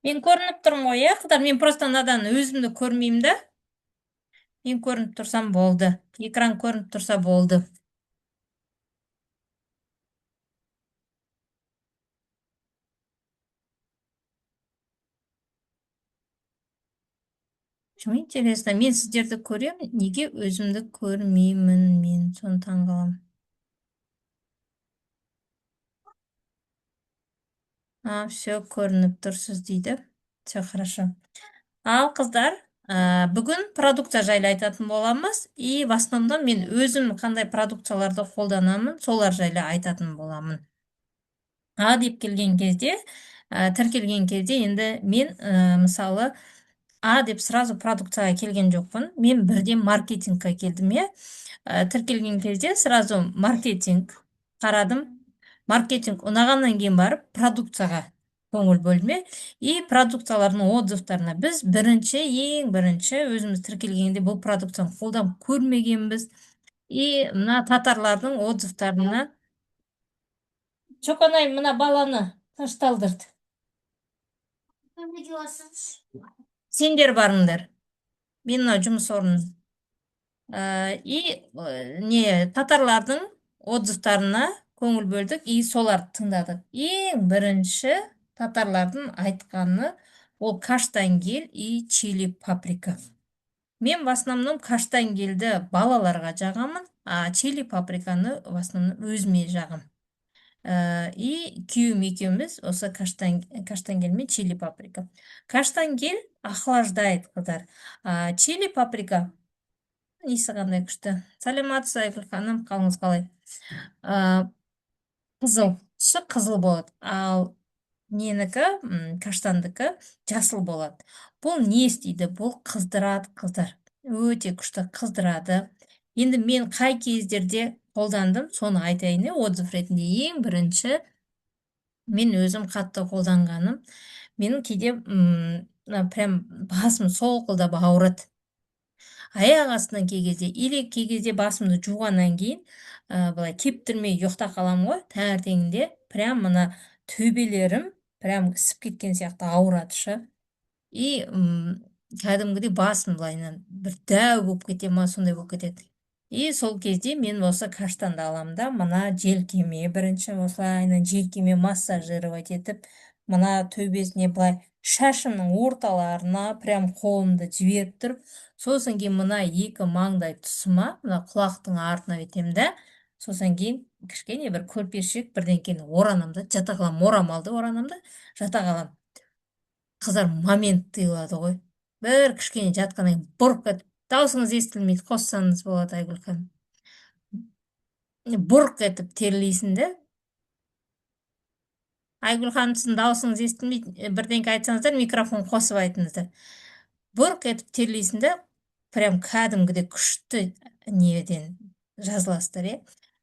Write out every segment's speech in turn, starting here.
Мен көрініп тұрмын ғой, иә, қыздар? Мен просто мынадан өзімді көрмеймін да. Мен көрініп тұрсам болды. Экран көрініп тұрса болды. Почему, интересно? Мен сіздерді көремін, неге өзімді көрмеймін мен? Соны таңғаламын. А, все, көрініп тұрсыз дейді. Все хорошо. Ал қыздар, бүгін продукция жайлы айтатын боламыз. И в основном мен өзім қандай продукцияларды қолданамын, солар жайлы айтатын боламын. А деп келген кезде, тіркелген кезде енді мен, мысалы, А деп сразу продукцияға келген жоқпын. Мен бірден маркетингке келдім, иә. Тіркелген кезде сразу маркетинг қарадым. Маркетинг ұнағаннан кейін барып продукцияға көңіл бөлдім, иә. И продукциялардың отзывтарына біз ең бірінші өзіміз тіркелгенде бұл продукцияны қолданып көрмегенбіз. И мына татарлардың отзывтарына Чоканай мына баланы тынышталдырды. Сендер барыңдар. Мен мына жұмыс орным. И не татарлардың отзывтарына көңіл бөлдік и соларды тыңдадық. Ең бірінші татарлардың айтқаны ол каштан гель и чили паприка. Мен в основном каштан гельді балаларға жағамын, а чили паприканы в основном өзіме жағам. И күйеуім екеуміз осы каштан гель мен чили паприка. Каштан гель охлаждает, қыздар. А чили паприка иісі қандай күшті. Сәлеметсіз, Айгүл ханым, қалыңыз қалай? Қызыл, түсі қызыл болады. Ал ненікі, каштандікі жасыл болады. Бұл не істейді? Бұл қыздырады, қыздар. Өте күшті қыздырады. Енді мен қай кездерде қолдандым, соны айтайын, иә, отзыв ретінде. Ең бірінші мен өзім қатты қолданғаным, менің кейде, мына прям басым солқылдап ауырады. Аяқ астынан кей кезде, или кей кезде басымды жуғаннан кейін, былай кептірмей ұйықтап қаламын ғой, таңертеңінде прям мына төбелерім прям ісіп кеткен сияқты ауырады шы. И кәдімгідей басым былайынан бір дәу болып кете ма, сондай болып кетеді. И сол кезде мен осы каштанды аламын да, мына желкеме бірінші осылайынан желкеме массажировать етіп, мына төбесіне былай шашымның орталарына прям қолымды жіберіп тұрып, сосын кейін мына екі маңдай тұсыма, мына құлақтың артына бүйтемін да, сосын кейін кішкене бір көрпешек бірдеңкені оранамын да, жата қаламын, орамалды оранамын да, жата қаламын. Қыздар, момент тыйылады ғой. Бір кішкене жатқаннан кейін бұрқ етіп, даусыңыз естілмейді, қоссаңыз болады, Айгүл ханым. Бұрқ етіп терлейсің да. Айгүл ханым, сіздің даусыңыз естілмейді, бірдеңке айтсаңыздар, микрофон қосып айтыңыздар. Бұрқ етіп терлейсің да, прям кәдімгідей күшті неден жазыласыздар, иә.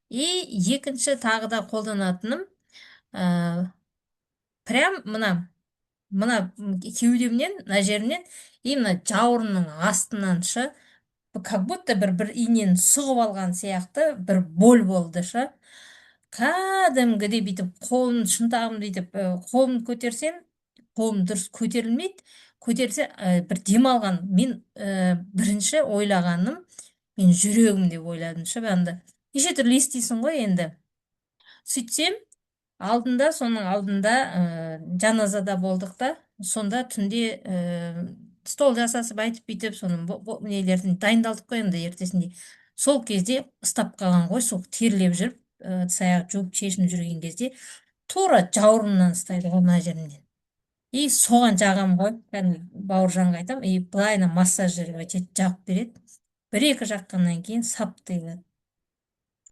И екінші тағы да қолданатыным, прям мына кеудемнен, мына жерімнен и мына жауырынның астынан шы, как будто бір инені сұғып алған сияқты бір боль болды шы. Кәдімгідей бүйтіп қолым, шынтағымды бүйтіп, қолымды көтерсем, қолым дұрыс көтерілмейді. Көтерілсе, бір демалған. Мен бірінші ойлағаным, мен жүрегім деп ойладым шы, анда. Неше түрлі естисің ғой енді. Сөйтсем, алдында, соның алдында жаназада болдық та, сонда түнде стол жасасып айтып бүйтіп, соның нелерін дайындалдық қой енді ертесінде. Сол кезде ұстап қалған ғой, сол терлеп жүріп, ыдыс аяқ жуып, шешініп жүрген кезде тура жауырыннан ұстайды ғой, мына жерімнен. И соған жағамын ғой, кәдімгі Бауыржанға айтамын, и былайынан массажировать етіп жағып береді. Бір-екі жаққаннан кейін сап тыйылады.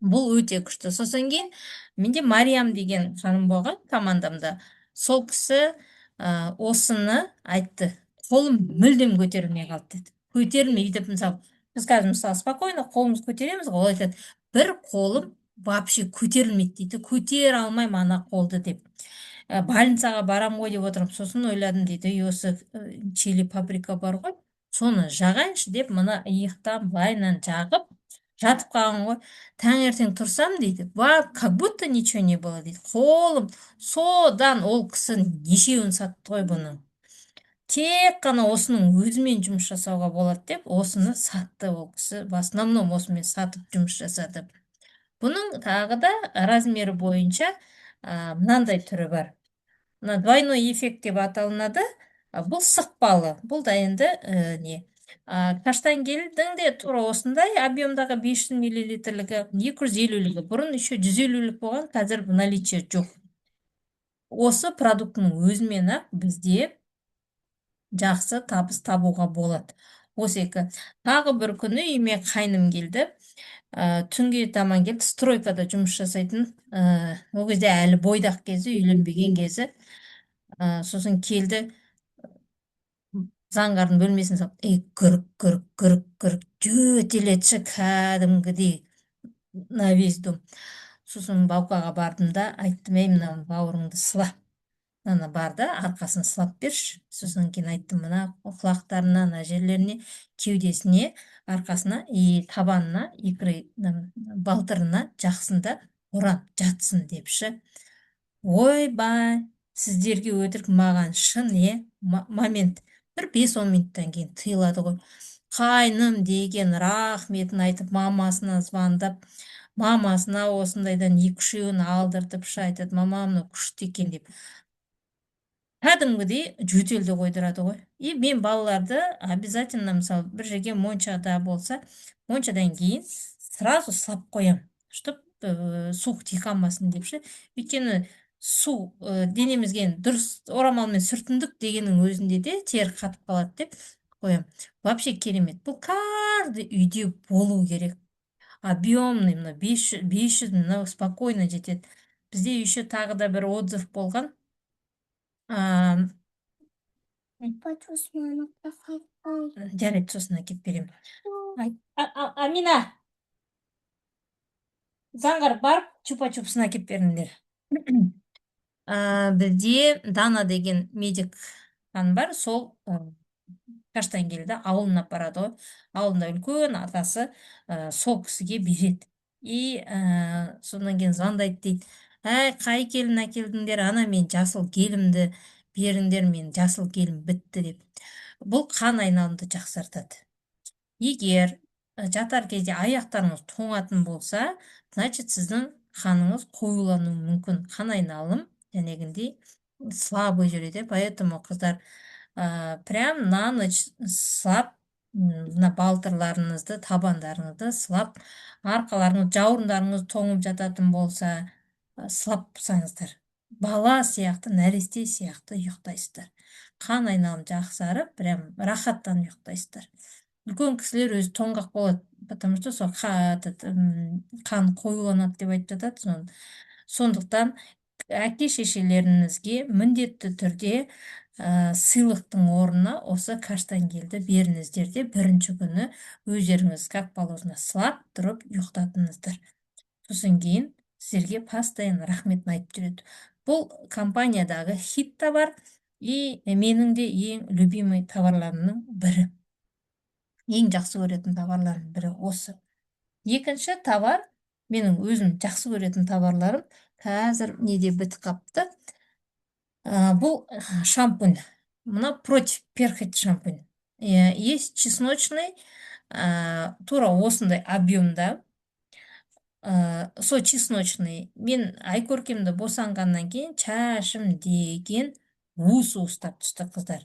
Бұл өте күшті. Сосын кейін менде Мариям деген ханым болған командамда. Сол кісі осыны айтты. Қолым мүлдем көтерілмей қалды деді. Көтерілмей бүйтіп, мысалы, біз қазір, мысалы, спокойно қолымызды көтереміз ғой, ол айтады, бір қолым вообще көтерілмейді дейді, көтере алмаймын ана қолды деп. Больницаға барам ғой деп отырмын. Сосын ойладым дейді, и осы чили паприка бар ғой, соны жағайыншы деп, мына иықтан былайынан жағып, жатып қалған ғой. Таңертең тұрсам дейді, как будто ничего не было дейді. Қолым содан ол кісі нешеуін сатты ғой бұның. Тек қана осының өзімен жұмыс жасауға болады деп, осыны сатты ол кісі. В основном осымен сатып жұмыс жасады. Бұның тағы да размері бойынша мынандай түрі бар. Мына двойной эффект деп аталынады. Бұл сықпалы. Бұл да енді не, каштан гельдің де тура осындай объемдағы 500 миллилитрлігі, 250-лігі. Бұрын еще 150-лік болған, қазір в наличии жоқ. Осы продуктының өзімен ақ бізде жақсы табыс табуға болады. Осы екі. Тағы бір күні үйіме қайным келді. Түнге таман келді, стройкада жұмыс жасайтын. Ол кезде әлі бойдақ кезі, үйленбеген кезі. Сосын келді, заңғардың бөлмесін салып, ей, гүрк гүрк гүрк гүрк жөтеледі кәдімгідей на весь дом. Сосын Баукаға бардым да айттым: «Ей, мына бауырыңды сыла, мынаны бар да, арқасын сылап берші». Сосын кейін айттым: «Мына құлақтарына, мына жерлеріне, кеудесіне, арқасына и табанына, икры, балтырына жақсын да орап жатсын», — деп ше. Ойбай, сіздерге өтірік, маған шын. Е, момент бір 5-10 минуттан кейін тыйылады ғой. Қайным деген рахметін айтып, мамасына звондап, мамасына осындайдан екі үшеуін алдыртып ше. Айтады: «Мама, мынау күшті екен», — деп. Кәдімгідей жөтелді қойдырады ғой. И мен балаларды обязательно, мысалы, бір жерге моншада болса, моншадан кейін сразу сылап қоямын, чтоб суық тие қалмасын деп ше. Өйткені су денемізге дұрыс орамалмен сүртіндік дегеннің өзінде де тері қатып қалады деп қоямын. Вообще керемет, бұл каждый үйде болу керек. Объемный мына 500, 500, мынау спокойно жетеді. Бізде еще тағы да бір отзыв болған. Жарайды, сосын әкеліп беремін. Амина, заңғар, барып чупа чупсын әкеліп беріңдер. Бізде Дана деген медик ханым бар, сол каштан гельді ауылына апарады ғой. Ауылында үлкен атасы, сол кісіге береді. И содан кейін звондайды дейді: «Әй, қай келін әкелдіңдер? Ана мен жасыл гелімді беріңдер, мен жасыл гелім бітті», — деп. Бұл қан айналымды жақсартады. Егер жатар кезде аяқтарыңыз тоңатын болса, значит, сіздің қаныңыз қоюлануы мүмкін, қан айналым жәнегіндей слабый жүреді. Поэтому, қыздар, прям на ночь сылап, мына балтырларыңызды, табандарыңызды сылап, арқаларыңыз, жауырындарыңыз тоңып жататын болса, сылап. Бала сияқты, нәресте сияқты ұйықтайсыздар. Қан айналым жақсарып, прям рахаттанып ұйықтайсыздар. Үлкен кісілер өзі тоңғақ болады, потому что сол этот, қан қоюланады деп айтып жатады. Сондықтан әке шешелеріңізге міндетті түрде сыйлықтың орнына осы каштан гельді беріңіздер де, бірінші күні өздеріңіз как положено сылап тұрып ұйықтатыңыздар. Сосын кейін сіздерге постоянно рахметін айтып жүреді. Бұл компаниядағы хит товар и менің де ең любимый товарларымның бірі, ең жақсы көретін товарларымның бірі осы. Екінші товар, менің өзім жақсы көретін товарларым, қазір неде бітіп қапты. Бұл шампунь, мына против перхоть шампунь. Есть чесночный, тура осындай объемда. Сол чесночный, мен Айкөркемді босанғаннан кейін шашым деген уыс уыстап түсті, қыздар.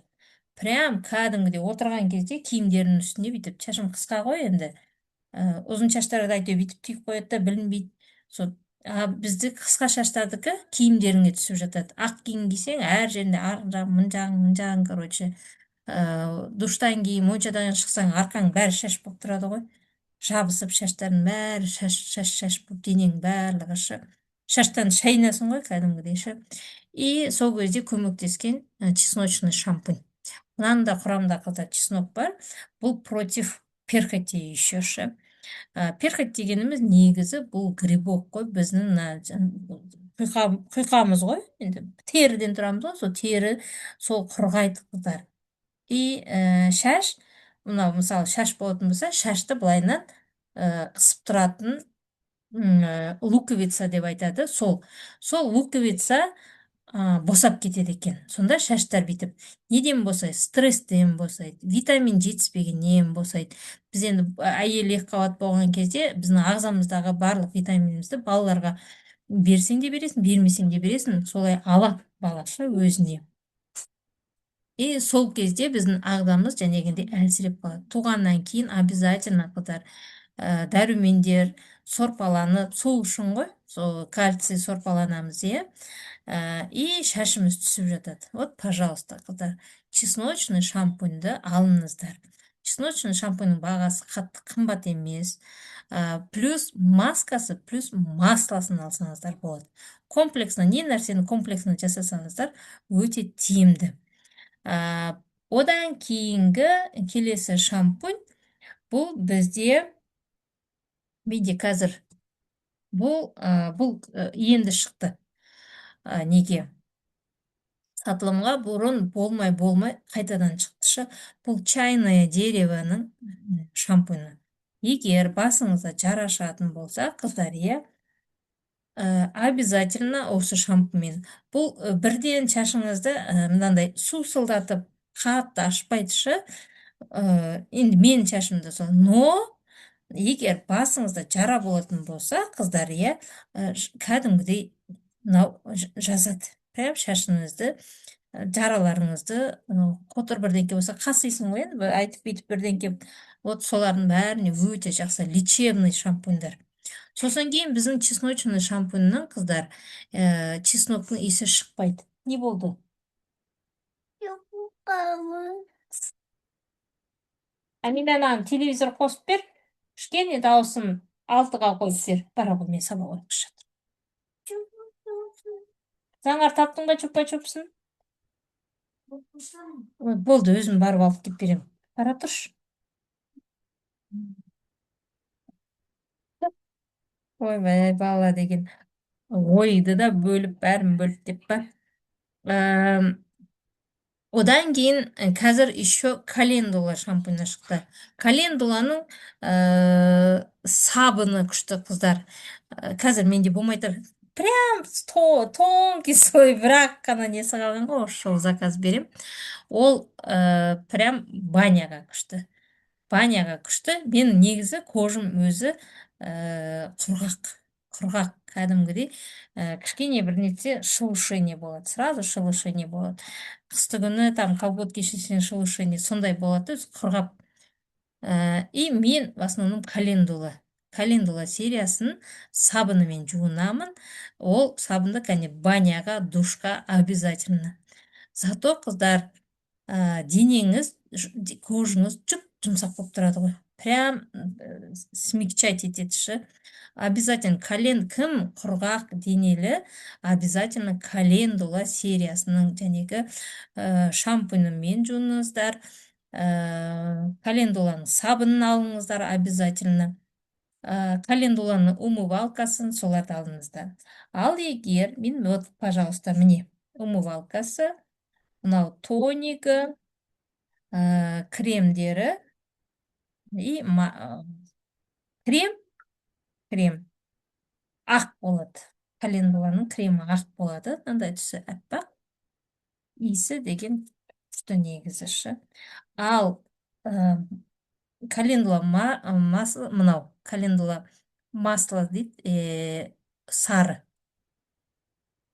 Прям кәдімгідей отырған кезде киімдерінің үстінде бүйтіп, шашым қысқа ғой енді. Ұзын шаштарды әйтеуір бүйтіп түйіп қояды да, білінбейді сол. А бізді қысқа шаштардікі киімдеріңе түсіп жатады. Ақ киім кисең, әр жерінде, ар жағың, мын жағың, мын жағың, короче, душтан кейін, моншадан шықсаң, арқаң бәрі шаш болып тұрады ғой, жабысып, шаштардың бәрі шаш, шаш, шаш болып, дененің барлығы шы шаштан шайынасың ғой кәдімгідей ше. И сол кезде көмектескен чесночный шампунь. Мынаның да құрамында, қыздар, чеснок бар. Бұл против перхоти еще ше. Перхоть дегеніміз негізі бұл грибок қой, біздің мына құйқамыз ғой енді, теріден тұрамыз ғой, сол тері сол құрғайды, қыздар. И шаш, мынау, мысалы, шаш болатын болса, шашты былайынан қысып тұратын луковица деп айтады. Сол луковица Босап кетеді екен. Сонда шаштар бүйтіп неден босайды? Стресстен босайды, витамин жетіспегеннен босайды. Біз енді әйел екіқабат болған кезде біздің ағзамыздағы барлық витаминімізді балаларға берсең де бересің, бермесең де бересің, солай алады бала ше өзіне. И сол кезде біздің ағзамыз жәнегіндей әлсіреп қалады. Туғаннан кейін обязательно, қыздар, дәрумендер сорпаланып, сол үшін ғой, сол кальций сорпаланамыз, иә. И шашымыз түсіп жатады. Вот, пожалуйста, қыздар, чесночный шампуньді алыңыздар. Чесночный шампуньның бағасы қатты қымбат емес. Плюс маскасы, плюс маслосын алсаңыздар болады. Комплексно, не нәрсені комплексно жасасаңыздар, өте тиімді. Одан кейінгі келесі шампунь бұл бізде, менде қазір бұл бұл енді шықты. Неге сатылымға? Бұрын болмай болмай қайтадан шықты. Бұл чайное деревоның шампуні. Егер басыңызда жара шығатын болса, қыздар, иә, обязательно осы шампуньмен. Бұл бірден шашыңызды мынандай сусылдатып, қатты ашпайды шы. Енді менің шашымда сол. Но егер басыңызда жара болатын болса, қыздар, иә, кәдімгідей мынау жазады прям шашыңызды, жараларыңызды. Қотыр бірдеңке болса, қасисың ғой енді айтып, бүйтіп бірдеңке, вот солардың бәріне өте жақсы лечебный шампуньдар. Сосын кейін біздің чесночный шампуньнің, қыздар, чесноктың иісі шықпайды. Не болды? Ұйықтаймын. Амина, маған телевизор қосып бер, кішкене дауысын 6-ға қойып бер. Бара ғой, мен сабақ өткізіп жатырмын. Заңғар, таптың ба чупа чупсын? Ой, болды, өзім барып алып келіп беремін, бара тұршы. Ойбай, бала деген ойды да бөліп, бәрін бөліп деп па. Одан кейін қазір еще календула шампуні шықты. Календуланың сабыны күшті, қыздар. Қазір менде болмай тұр, прям тонкий слой, бірақ қана несі қалған ғой. Осы жолы заказ берем. Ол прям баняға күшті, баняға күшті. Мен негізі кожам өзі құрғақ, құрғақ кәдімгідей. Кішкене бір нетсе, шелушение болады, сразу шелушение болады. Қысты күні там колготки шешсең, шелушение сондай болады да, өзі құрғап. И мен в основном календула сериясын сабынымен жуынамын. Ол сабынды кәне баняға, душқа обязательно. Зато, қыздар, денеңіз, кожаңыз жұп жұмсақ болып тұрады ғой, прям смягчать етеді шы. Обязательно кім құрғақ денелі, обязательно календула сериясының жәнегі шампунімен жуыныңыздар, календуланың сабынын алыңыздар обязательно, календуланың умывалкасын, соларды алыңыздар. Ал егер мен, вот, пожалуйста, міне, умывалкасы, мынау тонигі, кремдері и крем ақ болады. Календуланың кремі ақ болады, мынандай түсі аппақ, иісі деген күшті негізі шы. Ал календула масло, мынау календула масло дейді, сары.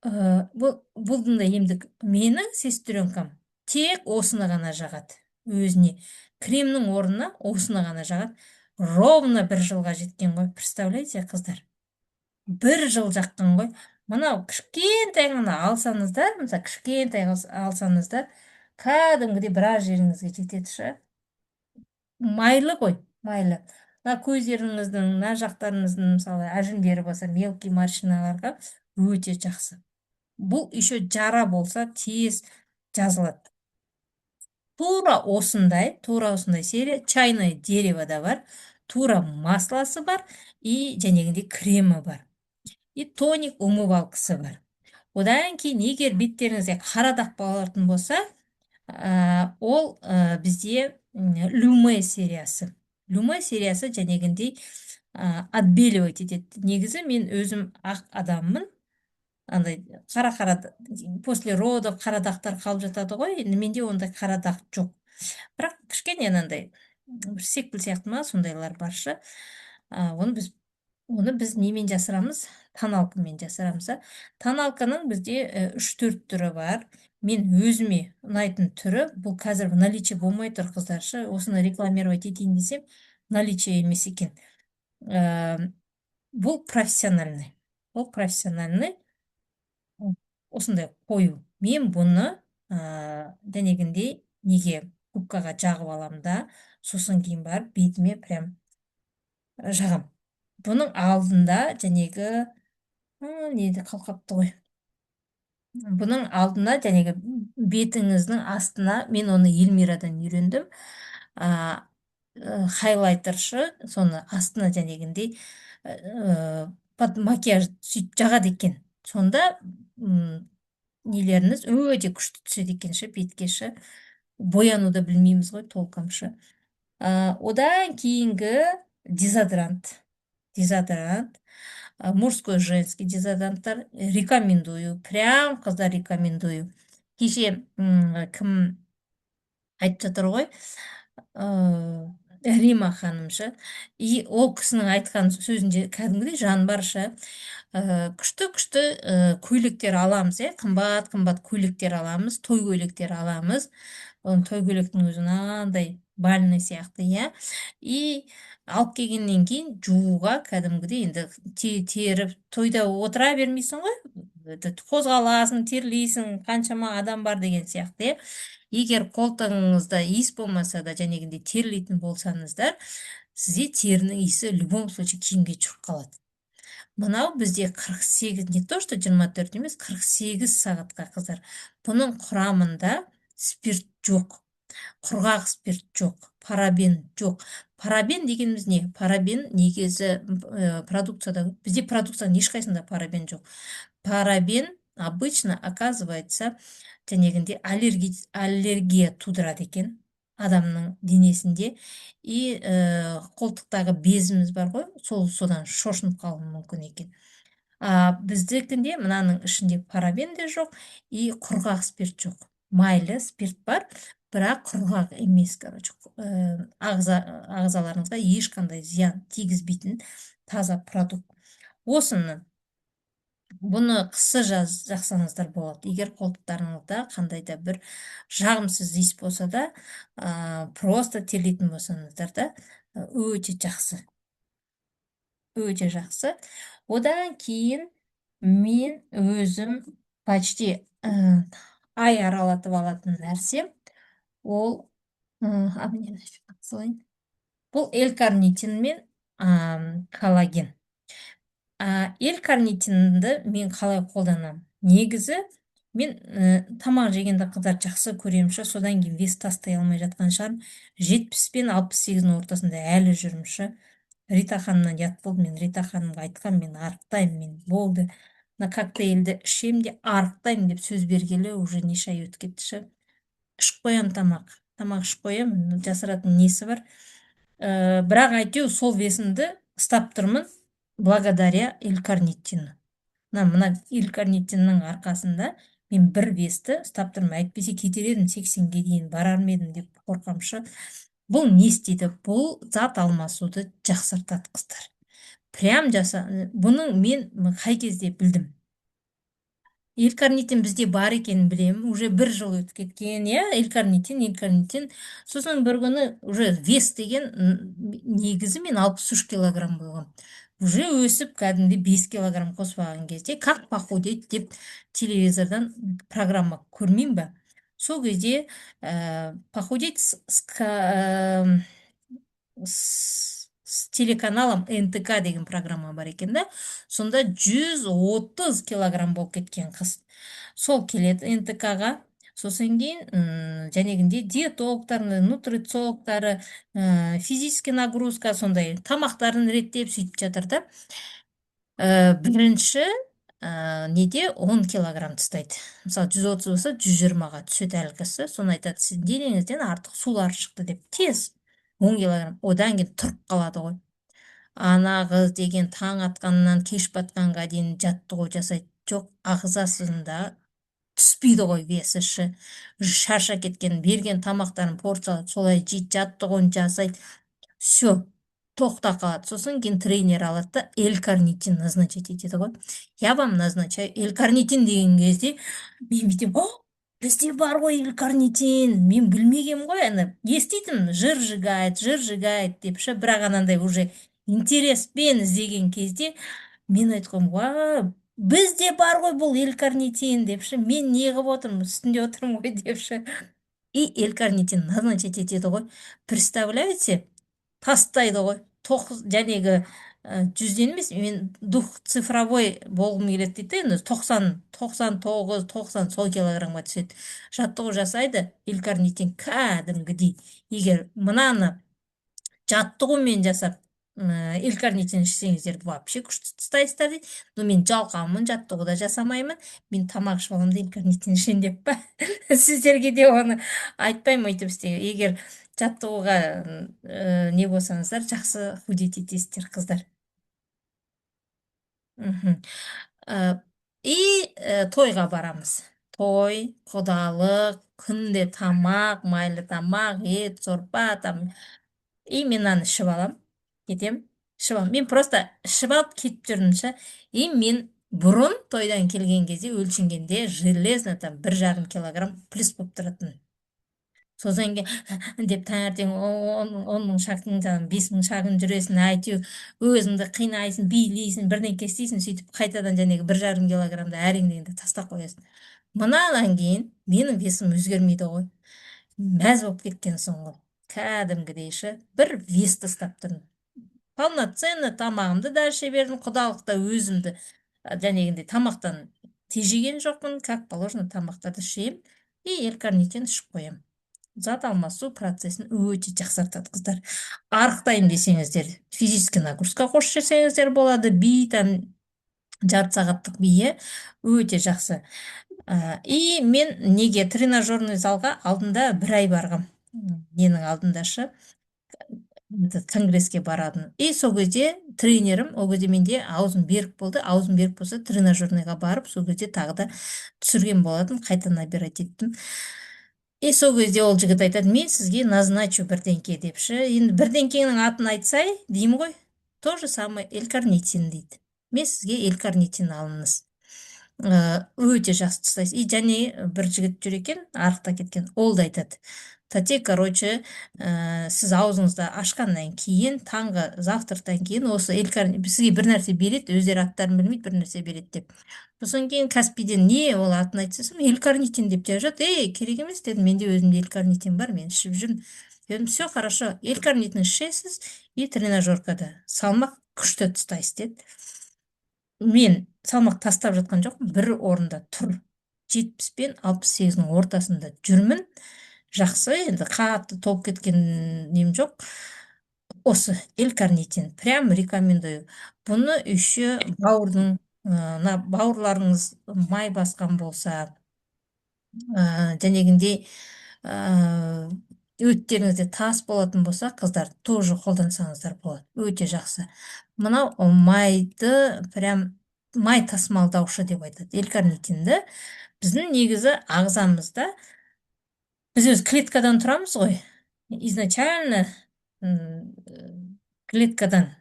Бұл да емдік. Менің сестренкам тек осыны ғана жағады өзіне, кремнің орнына осыны ғана жағады. Ровно бір жылға жеткен ғой, представляете, қыздар, бір жыл жаққан ғой. Мынау кішкентай ғана алсаңыздар, мысалы, кішкентай алсаңыздар, кәдімгідей біраз жеріңізге жетеді шы. Майлы ғой, майлы. Мына көздеріңіздің мына жақтарыңыздың, мысалы, әжімдері болса, мелкий морщиналарға өте жақсы. Бұл еще жара болса, тез жазылады. Тура осындай серия чайное дерево да бар. Тура маслосы бар и жәнегіндей кремі бар, и тоник, умывалкасы бар. Одан кейін егер беттеріңізде қара дақ болатын болса, ол бізде люме сериясы. Люме сериясы жәнегіндей отбеливать етеді. Негізі мен өзім ақ адаммын. Андай қара қара после родов қара дақтар қалып жатады ғой. Енді менде ондай қара дақ жоқ, бірақ кішкене анандай бір секпіл сияқты ма, сондайлар бар шы. Оны біз немен жасырамыз? Тоналкамен жасырамыз. А тоналканың бізде үш төрт түрі бар. Мен өзіме ұнайтын түрі бұл, қазір в наличии болмай тұр, қыздар шы. Осыны рекламировать етейін десем, наличие емес екен. Бұл профессиональный, бұл профессиональный, осындай қою. Мен бұны дәнегіндей неге, губкаға жағып аламын да, сосын кейін барып бетіме прям жағам. Бұның алдында жәнегі неде қалқапты ғой. Бұның алдына жәнегі бетіңіздің астына, мен оны Эльмирадан үйрендім, хайлайтер шы, соны астына жәнегіндей под макияж сөйтіп жағады екен. Сонда нелеріңіз өте күшті түседі екен шы бетке шы. Боянуды білмейміз ғой толком шы. Одан кейінгі дезодорант. Дезодорант, мужской, женский дезодоранттар рекомендую прям, қыздар, рекомендую. Кеше кім айтып жатыр ғой, Рима ханым шы. И ол кісінің айтқан сөзінде кәдімгідей жан бар шы. Күшті күшті көйлектер аламыз, иә, қымбат қымбат көйлектер аламыз, той көйлектер аламыз. Оның той көйлектің өзі мынандай бальный сияқты, иә. И алып келгеннен кейін жууға кәдімгідей енді теріп, тойда отыра бермейсің ғой, қозғаласың, терлейсің, қаншама адам бар деген сияқты, иә. Егер қолтығыңызда иіс болмаса да, жәнегіндей терлейтін болсаңыздар, сізде терінің иісі в любом случае киімге жүріп қалады. Мынау бізде 48, не то что 24 емес, 48 сағатқа, қыздар. Бұның құрамында спирт жоқ, құрғақ спирт жоқ, парабен жоқ. Парабен дегеніміз не? Парабен негізі продукцияда, бізде продукцияның ешқайсысында парабен жоқ. Парабен обычно, оказывается, жәнегінде аллергия тудырады екен адамның денесінде. И қолтықтағы безіміз бар ғой, сол содан шошынып қалуы мүмкін екен. А біздікінде, мынаның ішінде парабен де жоқ и құрғақ спирт жоқ. Майлы спирт бар, бірақ құрғақ емес. Короче, ағзаларыңызға ешқандай зиян тигізбейтін таза продукт. Осыны, бұны қысы жаз жақсаңыздар болады. Егер қолтықтарыңызда қандай да бір жағымсыз иіс болса да, просто терлейтін болсаңыздар да, өте жақсы, өте жақсы. Одан кейін мен өзім почти ай аралатып алатын нәрсем ол, а міне, салайын, бұл L-карнитин мен коллаген. L-карнитинді мен қалай қолданамын? Негізі мен тамақ жегенді, қыздар, жақсы көремін шы. Содан кейін вес тастай алмай жатқан шығармын, 70 пен 68-дің ортасында әлі жүрмін шы. Рита ханымнан ұят болды. Мен Рита ханымға айтқанмын: мен арықтаймын, мен болды, мына коктейльді ішемін де арықтаймын деп сөз бергелі уже неше ай өтіп кетті шы. Ішіп қоямын тамақ, тамақ ішіп қоямын, жасыратын несі бар? Бірақ әйтеуір сол весімді ұстап тұрмын благодаря L-карнитину. Мына L-карнитиннің арқасында мен бір весті ұстап тұрмын, әйтпесе кетер едім, 80-ге дейін барар ма едім деп қорқамын шы. Бұл не істейді? Бұл зат алмасуды жақсартады, қыздар, прям жаса. Бұның мен қай кезде білдім, L-карнитин бізде бар екенін білемін, уже бір жыл өтіп кеткен, иә. L-карнитин, L-карнитин. Сосын бір күні уже вес деген, негізі мен 63 килограмм болғанмын, уже өсіп кәдімгідей 5 килограмм қосып алған кезде, «Как похудеть» деп телевизордан программа көрмеймін ба? Сол кезде «Похудеть с телеканалом НТК» деген программа бар екен да. Сонда 130 килограмм болып кеткен қыз сол келеді НТК-ға. Сосын кейін жәнегіндей диетологтар, нутрициологтары, физический нагрузка, сондай тамақтарын реттеп, сөйтіп жатыр да. Бірінші неде 10 килограмм тастайды. Мысалы, 130 болса, 120-ға түседі әлгісі. Соны айтады: сіздің денеңізден артық сулар шықты деп. Тез 10 килограмм. Одан кейін тұрып қалады ғой. Ана қыз деген таң атқаннан кеш батқанға дейін жаттығу жасайды. Жоқ, ағзасында түспейді ғой весі ше. Шаршап кеткен, берген тамақтарын порциялап солай жейді, жаттығуын жасайды, все, тоқтап қалады. Сосын кейін тренер алады да, L-карнитин назначать етеді ғой. «Я вам назначаю L-карнитин» деген кезде мен бүйтемін: «О, бізде бар ғой L-карнитин». Мен білмегенмін ғой. Ана еститінмін, «жир сжигает, жир сжигает» деп ше. Бірақ анандай уже интереспен іздеген кезде мен айтқанмын: «Уа, бізде бар ғой бұл L-карнитин» деп ше. «Мен не қылып отырмын, үстінде отырмын ғой» деп ше. И L-карнитин назначать етеді ғой. Представляете, тастайды ғой жәнегі 100-ден емес, мен двухцифровой болғым келеді дейді да енді, 90, 99, 90, сол килограммға түседі. Жаттығу жасайды, L-карнитин кәдімгідей. Егер мынаны жаттығумен жасап, L-карнитин ішсеңіздер, вообще күшті тастайсыздар дейді. Но мен жалқаумын, жаттығу да жасамаймын, мен тамақ ішіп аламын да, L-карнитин ішемін деп па. Сіздерге де оны айтпаймын өйтіп істеуге. Егер жаттығуға не болсаңыздар, жақсы худеть етесіздер, қыздар. И тойға барамыз, той, құдалық, күнде тамақ, майлы тамақ, ет, сорпа там. И мен мынаны ішіп аламын, кетемін, ішіп аламын. Мен просто ішіп алып кетіп жүрдім ше. И мен бұрын тойдан келген кезде өлшенгенде железно там 1,5 килограмм плюс болып тұратын. Содан кейін деп таңертең 10 000 шагың, жаңағы 5000 шагын жүресің, әйтеуір өзіңді қинайсың, билейсің, бірдеңке істейсің. Сөйтіп қайтадан жәнегі 1,5 килограммды әрең дегенде тастап қоясың. Мынадан кейін менің весім өзгермейді ғой, мәз болып кеткенсің ғой кәдімгідей ше. Бір вес тастап тұрмын полноценно, тамағымды да іше бердім. Құдалықта өзімді жәнегіндей тамақтан тежеген жоқпын, как положено тамақтарды ішемін и L-карнитин ішіп қоямын. Зат алмасу процесін өте жақсартады, қыздар. Арықтаймын десеңіздер, физический нагрузка қосып жіберсеңіздер болады. Би там жарты сағаттық би, иә, өте жақсы. И мен неге тренажерный залға алдында бір ай барғам, ненің алдында шы, этот конгресске баратын. И сол кезде тренерім, ол кезде менде аузым берік болды. Аузым берік болса, тренажерныйға барып, сол кезде тағы да түсірген болатын, қайта набирать еттім. И сол кезде ол жігіт айтады: «Мен сізге назначу бірдеңке» деп ше. «Енді бірдеңкенің атын айтсай» деймін ғой. «То же самое L-карнитин», – дейді. «Мен сізге L-карнитин алыңыз, өте жақсы тастайсыз». И және бір жігіт жүр екен, арықтап кеткен, ол да айтады: «Тәте, короче, сіз аузыңызды ашқаннан кейін, таңғы завтрактан кейін осы сізге бір нәрсе береді, өздері аттарын білмейді, бір нәрсе береді» деп. Сосын кейін Каспийден не ол, атын айтсам, L-карнитин деп жазады. «Ей, керек емес, – дедім, – менде өзімде L-карнитин бар, мен ішіп жүрмін» дедім. «Все хорошо, L-карнитин ішесіз и тренажеркада салмақ күшті тастайсыз» деді. Мен салмақ тастап жатқан жоқпын, бір орында тұр, 70 пен 68-дің ортасында жүрмін. Жақсы, енді қатты толып кеткен нем жоқ. Осы L-карнитин прям рекомендую. Бұны еще бауырдың, мына бауырларыңыз май басқан болса, жәнегіндей өттеріңізде тас болатын болса, қыздар, тоже қолдансаңыздар болады, өте жақсы. Мынау майды прям май тасымалдаушы деп айтады L-карнитинді. Біздің негізі ағзамызда, біз өз клеткадан тұрамыз ғой изначально, клеткадан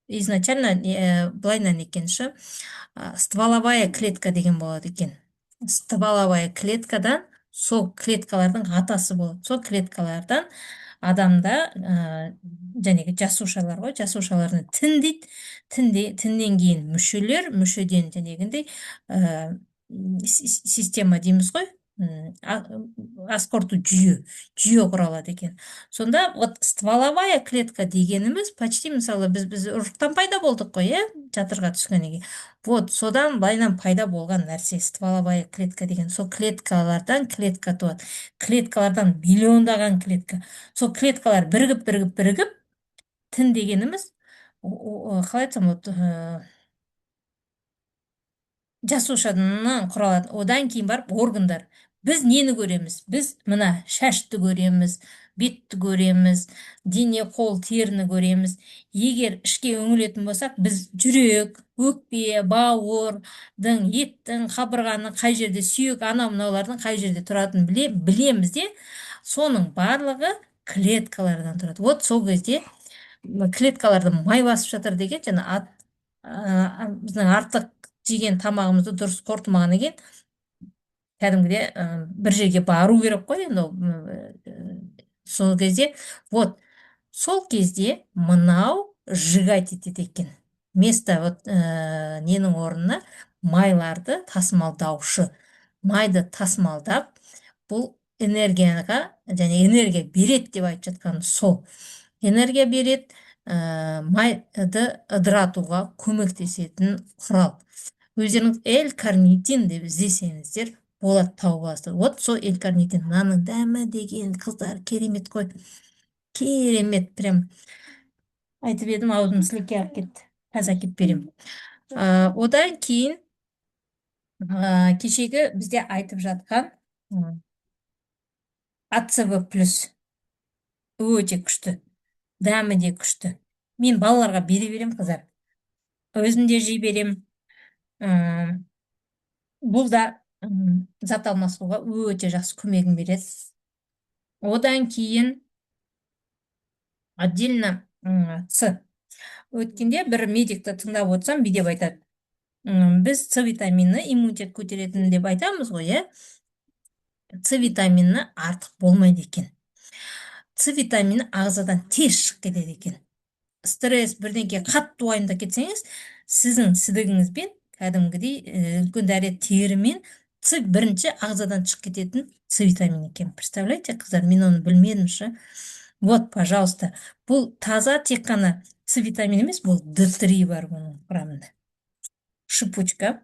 изначально былайынан екен ше, стволовая клетка деген болады екен. Стволовая клеткадан, сол клеткалардың атасы болады. Сол клеткалардан адамда жәнегі жасушалар ғой, жасушалардан тін дейді. Тінде, тіннен кейін мүшелер, мүшеден жәнегіндей система дейміз ғой, ас қорыту жүйе құралады екен. Сонда вот стволовая клетка дегеніміз почти, мысалы, біз ұрықтан пайда болдық қой, иә, жатырға түскеннен кейін. Вот содан былайынан пайда болған нәрсе стволовая клетка деген. Сол клеткалардан клетка туады, клеткалардан миллиондаған клетка. Сол клеткалар бірігіп, бірігіп, бірігіп, тін дегеніміз қалай айтсам болады, жасушадан құралады. Одан кейін барып органдар. Біз нені көреміз? Біз мына шашты көреміз, бетті көреміз, дене, қол, теріні көреміз. Егер ішке үңілетін болсақ, біз жүрек, өкпе, бауырдың, еттің, қабырғаның қай жерде, сүйек, анау мынаулардың қай жерде тұратынын білеміз де. Соның барлығы клеткалардан тұрады. Вот сол кезде клеткаларды май басып жатыр деген. Жаңа біздің артық жеген тамағымызды дұрыс қорытылмағаннан кейін кәдімгідей бір жерге бару керек қой енді ол. Сол кезде, вот сол кезде мынау сжигать етеді екен вместо вот ненің орнына майларды тасымалдаушы, майды тасымалдап, бұл энергияға және энергия береді деп айтып жатқан сол энергия береді, майды ыдыратуға көмектесетін құрал. Өздеріңіз л карнитин деп іздесеңіздер болады, тауып аласыздар. Вот сол л карнитин. Мынаның дәмі деген, қыздар, керемет қой, керемет. Прям айтып едім, аузым сілекей ағып кетті. Қазір әкеліп беремін. Одан кейін кешегі бізде айтып жатқан АЦВ плюс өте күшті, дәмі де күшті. Мен балаларға бере беремін, қыздар, өзім де жей беремін. Бұл да зат алмасуға өте жақсы көмегін береді. Одан кейін отдельно С. Өткенде бір медикті тыңдап отырсам, бүйтіп айтады: Біз С витамині иммунитет көтеретін деп айтамыз ғой, иә? С витамині артық болмайды екен. С витамині ағзадан тез шығып кетеді екен. Стресс, бірдеңке, қатты уайымдап кетсеңіз, сіздің сідігіңізбен кәдімгідей үлкен дәрет терімен С бірінші ағзадан шығып кететін С витамині екен. Представляете, қыздар, мен оны білмедім ше. Вот, пожалуйста, бұл таза тек қана С витамині емес, бұл Д3 бар бұның құрамында. Шипучка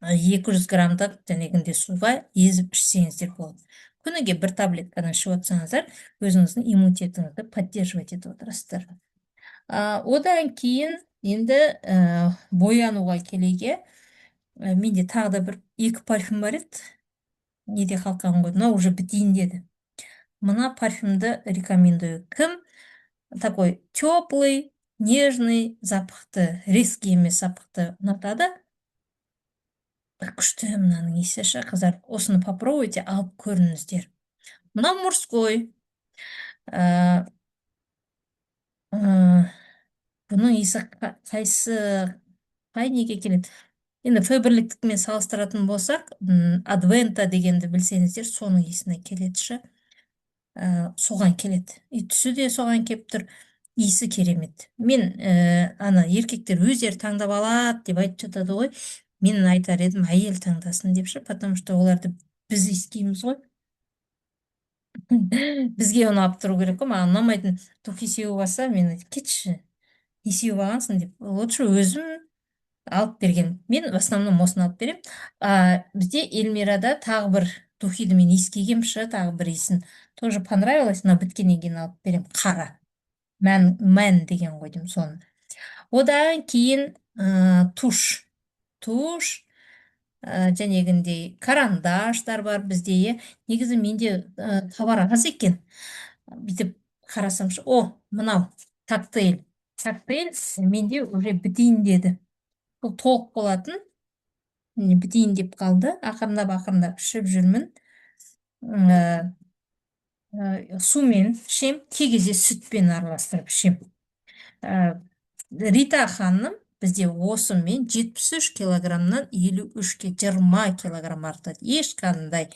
200 граммдық жәнегінде суға езіп ішсеңіздер болады. Күніге бір таблеткадан ішіп отырсаңыздар, өзіңіздің иммунитетіңізді поддерживать етіп отырасыздар. Одан кейін енді боянуға келейік. Менде тағы да бір екі парфюм бар еді, неде қалқан ғой, мынау уже бітейін деді. Мына парфюмді рекомендую. Кім такой теплый, нежный запахты, резкий емес запахты ұнатады, күшті мынаның иісі ше. Қыздар, осыны попробуйте, алып көріңіздер. Мынау мужской. Бұның иісі қайсы, қай неге келеді енді? Фаберликтікімен салыстыратын болсақ, Адвента дегенді білсеңіздер, соның иісіне келеді ше. Соған келеді, и түсі де соған келіп тұр. Иісі керемет. Мен ана еркектер өздері таңдап алады деп айтып жатады ғой, мен айтар едім, әйел таңдасын деп ше, потому что оларды біз иіскейміз ғой, бізге ұнап тұру керек қой. Маған ұнамайтын духи сеуіп алса, мен айтамын: «Кетші, не сеуіп алғансың?» – деп. Лучше өзім алып берген. Мен в основном осыны алып беремін. А бізде Эльмирада тағы бір духиді мен иіскегенмін ше, тағы бір иісін, тоже понравилось. Мына біткеннен кейін алып беремін. Қара мән, мән деген ғой деймін соны. Одан кейін тушь, жәнегіндей карандаштар бар бізде, иә. Негізі менде товар аз екен, бүйтіп қарасамшы. О, мынау коктейль. Коктейль менде уже бітейін деді. Бұл толық болатын, міне, бітейін деп қалды. Ақырындап, ақырындап ішіп жүрмін. Сумен ішем, кей кезде сүтпен араластырып ішем. Рита ханым бізде осымен 73 килограммнан 53-ке, 20 килограмм артады. Ешқандай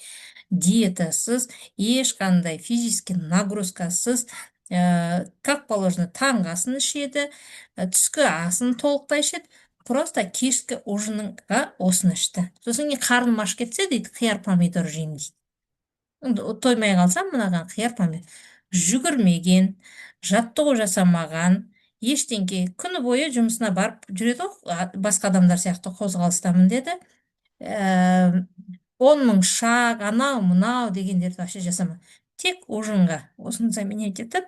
диетасыз, ешқандай физический нагрузкасыз, как положено таңғы асын ішеді, түскі асын толықтай ішеді, просто кешкі ужинға осыны ішті. Сосын кейін қарным аш кетсе дейді, қияр, помидор жеймін дейді. Енді тоймай қалсам, мынаған қияр, помидор. Жүгірмеген, жаттығу жасамаған, ештеңке. Күні бойы жұмысына барып жүреді ғой, басқа адамдар сияқты қозғалыстамын деді. 10 000 шаг, анау мынау дегендерді вообще жасамады. Тек ужинға осыны заменять етіп,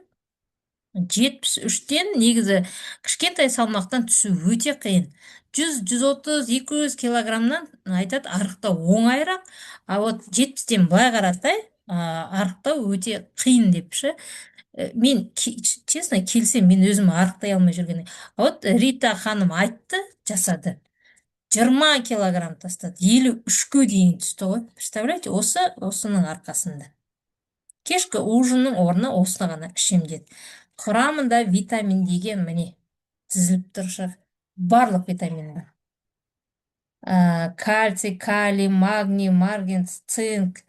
73-тен, негізі кішкентай салмақтан түсу өте қиын. 100, 130, 200 килограммнан айтады, арықтау оңайырақ, а вот 70-тен былай қаратай арықтау өте қиын деп ше. Мен, честно, келсем, мен өзім арықтай алмай жүргенде. А вот Рита ханым айтты, жасады, 20 килограмм тастады, 53-ке дейін түсті ғой, представляете? Осының арқасында кешкі ужиннің орнына осыны ғана ішемін деді. Құрамында витамин деген, міне, тізіліп тұр шығар, барлық витамин бар: кальций, калий, магний, марганец, цинк,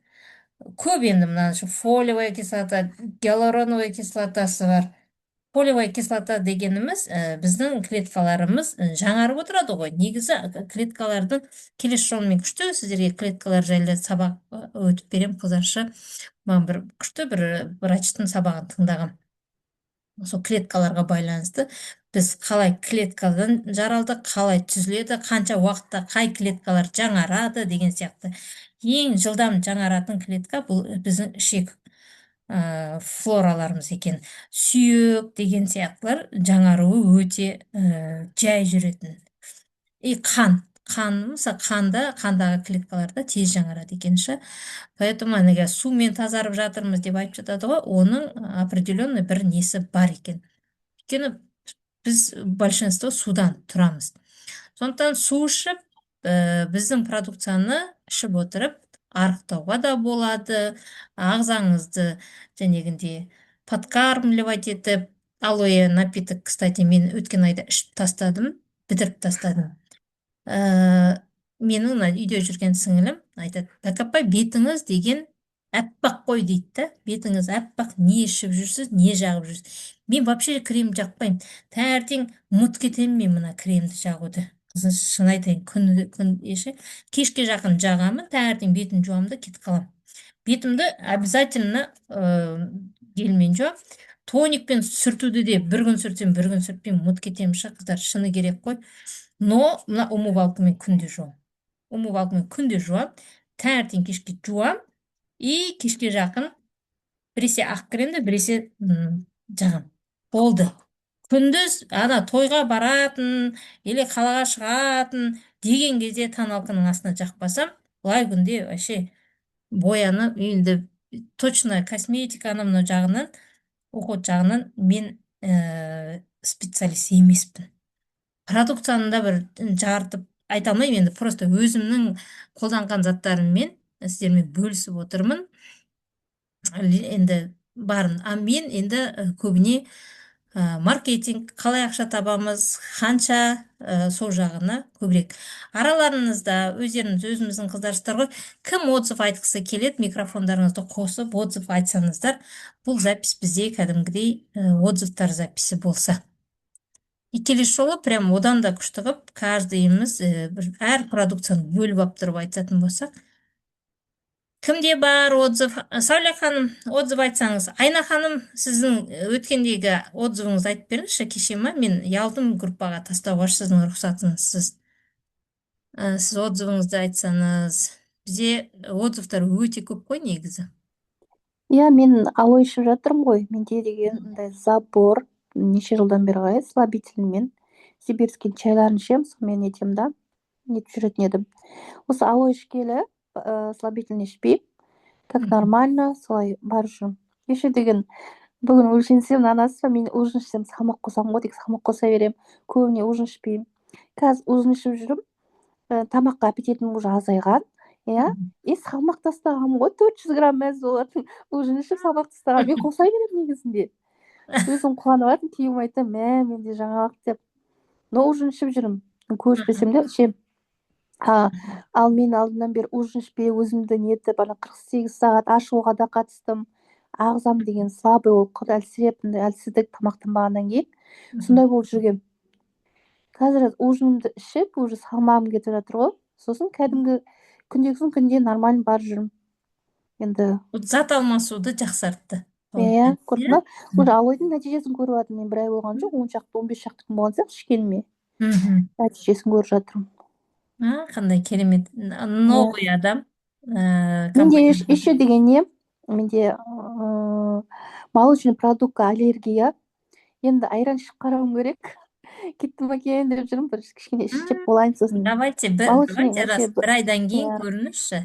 көп енді. Мына фолиевая кислота, гиалуроновая кислотасы бар. Фолиевая кислота дегеніміз біздің клеткаларымыз жаңарып отырады ғой негізі. Клеткалардың, келесі жолы мен күшті сіздерге клеткалар жайлы сабақ өтіп беремін, қыздаршы. Маған бір күшті бір врачтың сабағын тыңдағам, сол клеткаларға байланысты: біз қалай клеткадан жаралдық, қалай түзіледі, қанша уақытта қай клеткалар жаңарады деген сияқты. Ең жылдам жаңаратын клетка бұл біздің ішек флораларымыз екен. Сүйек деген сияқтылар жаңаруы өте жай жүретін. И қан, мысалы, қандағы клеткалар да тез жаңарады екен ше. Поэтому анаға сумен тазарып жатырмыз деп айтып жатады ғой, оның определенный бір несі бар екен, өйткені біз большинство судан тұрамыз. Сондықтан су ішіп, біздің продукцияны ішіп отырып арықтауға да болады. Ағзаңызды жәнегіндей подкармливать етіп. Алоэ напиток, кстати, мен өткен айда ішіп тастадым, бітіріп тастадым. Менің мына үйде жүрген сіңілім айтады: «Бәк апай, бетіңіз деген аппақ қой», – дейді да. «Бетіңіз аппақ, не ішіп жүрсіз, не жағып жүрсіз?» Мен вообще крем жақпаймын. Таңертең ұмытып кетемін мен мына кремді жағуды, шын айтайын. Күн күн еше кешке жақын жағамын, таңертең бетін жуамын да, кетіп қаламын. Бетімді обязательно гельмен жуамын. Тоникпен сүртуді де бір күн сүртсем, бір күн сүртпеймін, ұмытып кетемін ше, қыздар, шыны керек қой. Но мына умывалкамен күнде жуамын, умывалкамен күнде жуамын. Таңертең, кешке жуамын и кешке жақын біресе ақ кремді, біресе жағамын, болды. Күндіз ана тойға баратын или қалаға шығатын деген кезде тоналканың астына жақпасам, былай күнде вообще боянып, енді точно косметиканы мына жағынан, уход жағынан мен специалист емеспін. Продукцияны да бір жарытып айта алмаймын енді, просто өзімнің қолданған заттарыммен сіздермен бөлісіп отырмын енді барын. А мен енді көбіне маркетинг, қалай ақша табамыз, қанша, сол жағына көбірек. Араларыңызда өздеріңіз, өзіміздің қыздарсыздар ғой, кім отзыв айтқысы келеді, микрофондарыңызды қосып, отзыв айтсаңыздар. Бұл запись бізде кәдімгідей отзывтар записі болса, и келесі жолы прям одан да күшті қылып, каждыйымыз бір әр продукцияны бөліп алып тұрып айтатын болсақ. Кімде бар отзыв? Сәуле ханым, отзыв айтсаңыз. Айна ханым, сіздің өткендегі отзывыңызды айтып беріңізші. Кеше ма, мен ұялдым группаға тастауға сіздің рұқсатыңызсыз. Сіз отзывыңызды айтсаңыз. Бізде отзывтар өте көп қой негізі. Иә, мен алоэ ішіп жатырмын ғой. Менде деген мындай запор неше жылдан бері қарай, слабительныймен, сибирский чайларын ішемін, сонымен нетемін да, нетіп жүретін едім. Осы алоэ ішкелі слабительный ішпеймін, как нормально солай барып жүрмін. Кеше деген, бүгін өлшенсем, нанасыз ба, мен ужин ішсем, салмақ қосамын ғой, тек салмақ қоса беремін. Көбіне ужин ішпеймін. Қазір ужин ішіп жүрмін, тамаққа аппетитім уже азайған, иә, и салмақ тастағанмын ғой, 400 грамм. Мәз болатын, ужин ішіп, салмақ тастағанмын. Мен қоса беремін негізінде. Өзім қуанып жатырмын, күйеуіме айтамын: «Мә, менде жаңалық», – деп. Но ужин ішіп жүрмін, көп ішпесем де, ішемін. Ал мен алдынан бері ужин ішпей, өзімді нетіп, ана 48 сағат ашуға да қатыстым. Ағзам деген слабый болып қалды, әлсіреп, мындай әлсіздік, тамақтанбағаннан кейін сондай болып жүргенмін. Қазір ужинімді ішіп, уже салмағым кетіп жатыр ғой. Сосын кәдімгі күндегісін күнде нормально барып жүрмін енді. Зат алмасуды жақсартты. Иә, көрдің ба, уже алоэдің нәтижесін көріп жатырмын. Мен бір ай болған жоқ, 10 шақты, 15 шақты күн болған сияқты ішкеніме. Нәтижесін көріп жатырмын. А, қандай керемет новый адам. Менде еще деген не, менде молочный продуктқа аллергия. Енді айран ішіп қарауым керек. Кетті ма екен деп жүрмін, бір кішкене ішіп болайын сосын. Давайте бір, Молочный давайте вообще. Рас, бір айдан кейін Иә. көріңізші.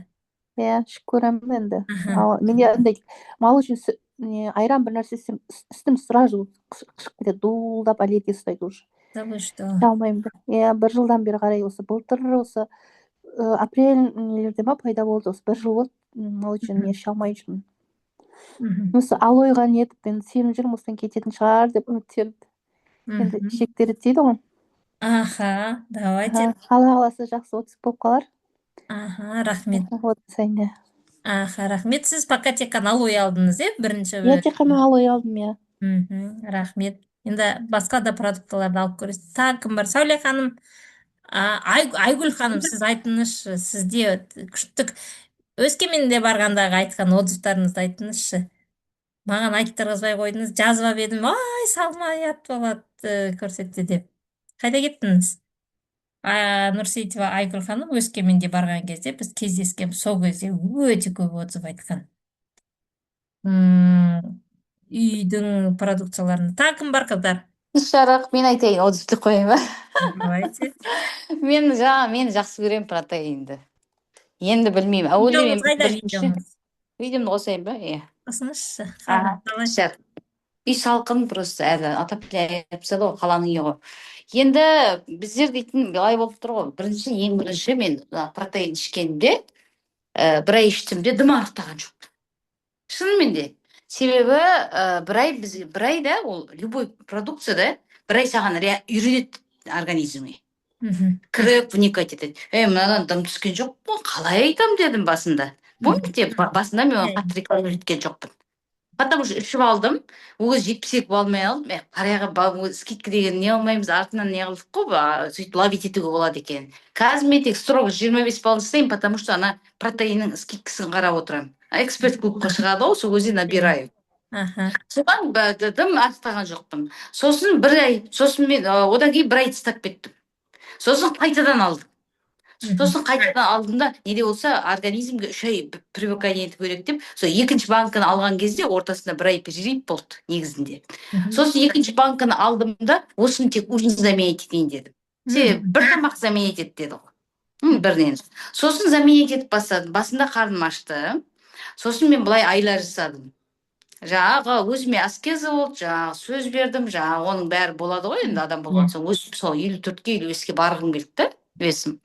Иә, ішіп көремін енді. Ал менде андай молочный не, айран, бір нәрсе ішсем, үстім сразу қышып кетеді, дуылдап, аллергия ұстайды уже. Да вы что? Іше алмаймын да. Иә, бір жылдан бері қарай, осы былтыр, осы апрель нелерде ма пайда болды, осы бір жыл болды, молочный не іше алмай жүрмін. Осы алойға нетіп, енді сеніп жүрмін, осыдан кететін шығар деп үміттеніп. Енді ішектер реттейді ғой. Аха, давайте. Алла қаласа, жақсы отыз болып қалар. Аха, рахмет. Одан сайын, иә. Аха, рахмет. Сіз пока тек қана алой алдыңыз, иә, бірінші? Иә, тек қана алой алдым, иә. Рахмет. Енді басқа да продуктыларды алып көресіз. Тағы кім бар? Сәуле ханым, Айгүл ханым, сіз айтыңызшы, сізде күшті Өскеменде барғандағы айтқан отзывтарыңызды айтыңызшы. Маған айттырғызбай қойдыңыз, жазып алып едім, ай, салмай ұят болады, көрсетті деп. Қайда кеттіңіз? Нұрсейітова Айгүл ханым Өскеменде барған кезде біз кездескенбіз, сол кезде өте көп отзыв айтқан. Үйдің продукцияларын. Тағы кім бар, қыздар? Жарық, мен айтайын, отзывты қояйын ба? Давайте. Мен жаңа, мен жақсы көремін протеинді. Енді білмеймін, әуелде мен Видеоңыз қайда, бірінші видеоңыз? Видеомды қосайын ба? Иә. Қосыңызшы. Қалыңыз қалай? Сейчас. Үй салқын, просто әлі отопление тастады ғой, қаланың үйі ғой. Енді біздер дейтін былай болып тұр ғой. Бірінші, ең бірінші мен мына протеин ішкенімде, бір ай іштім де, дым арықтаған жоқпын. Шынымен де. Себебі бір ай, біз бір айда, ол любой продукция да бір ай саған үйренеді организміңе. Кіріп, вникать етеді. Ей, мынадан дым түскен жоқ қой, қалай айтамын дедім басында. Помните, басында мен оны қатты реклама еткен жоқпын. Потому что ішіп алдым, ол кезде 72 баллмен алдым. Е, қараяға скидка деген не алмаймыз, артынан не қылдық қой, сөйтіп ловить етуге болады екен. Қазір мен тек строго 25 балл жасаймын, потому что ана протеиннің скидкасын қарап отырамын. Эксперт клубқа шығады ғой, сол кезде набираю. Содан дым арықтаған жоқпын. Сосын бір ай, сосын мен одан кейін бір ай тастап кеттім. Сосын қайтадан алдым. Сосын қайтадан алдым да, не де болса организмге 3 ай привыкание ету керек деп, сол екінші банканы алған кезде ортасында бір ай перерыв болды негізінде. Сосын екінші банканы алдым да, осыны тек ужин заменять етейін дедім. Себебі бір тамақ заменять ет деді ғой. Бірінен. Сосын заменять етіп бастадым. Басында қарным ашты. Сосын мен былай айлар жасадым. Жаңағы өзіме аскеза болды, жаңағы сөз бердім, жаңағы оның бәрі болады ғой енді, адам болған соң, өсіп, сол 54-ке, 55-ке барғым келді да весім.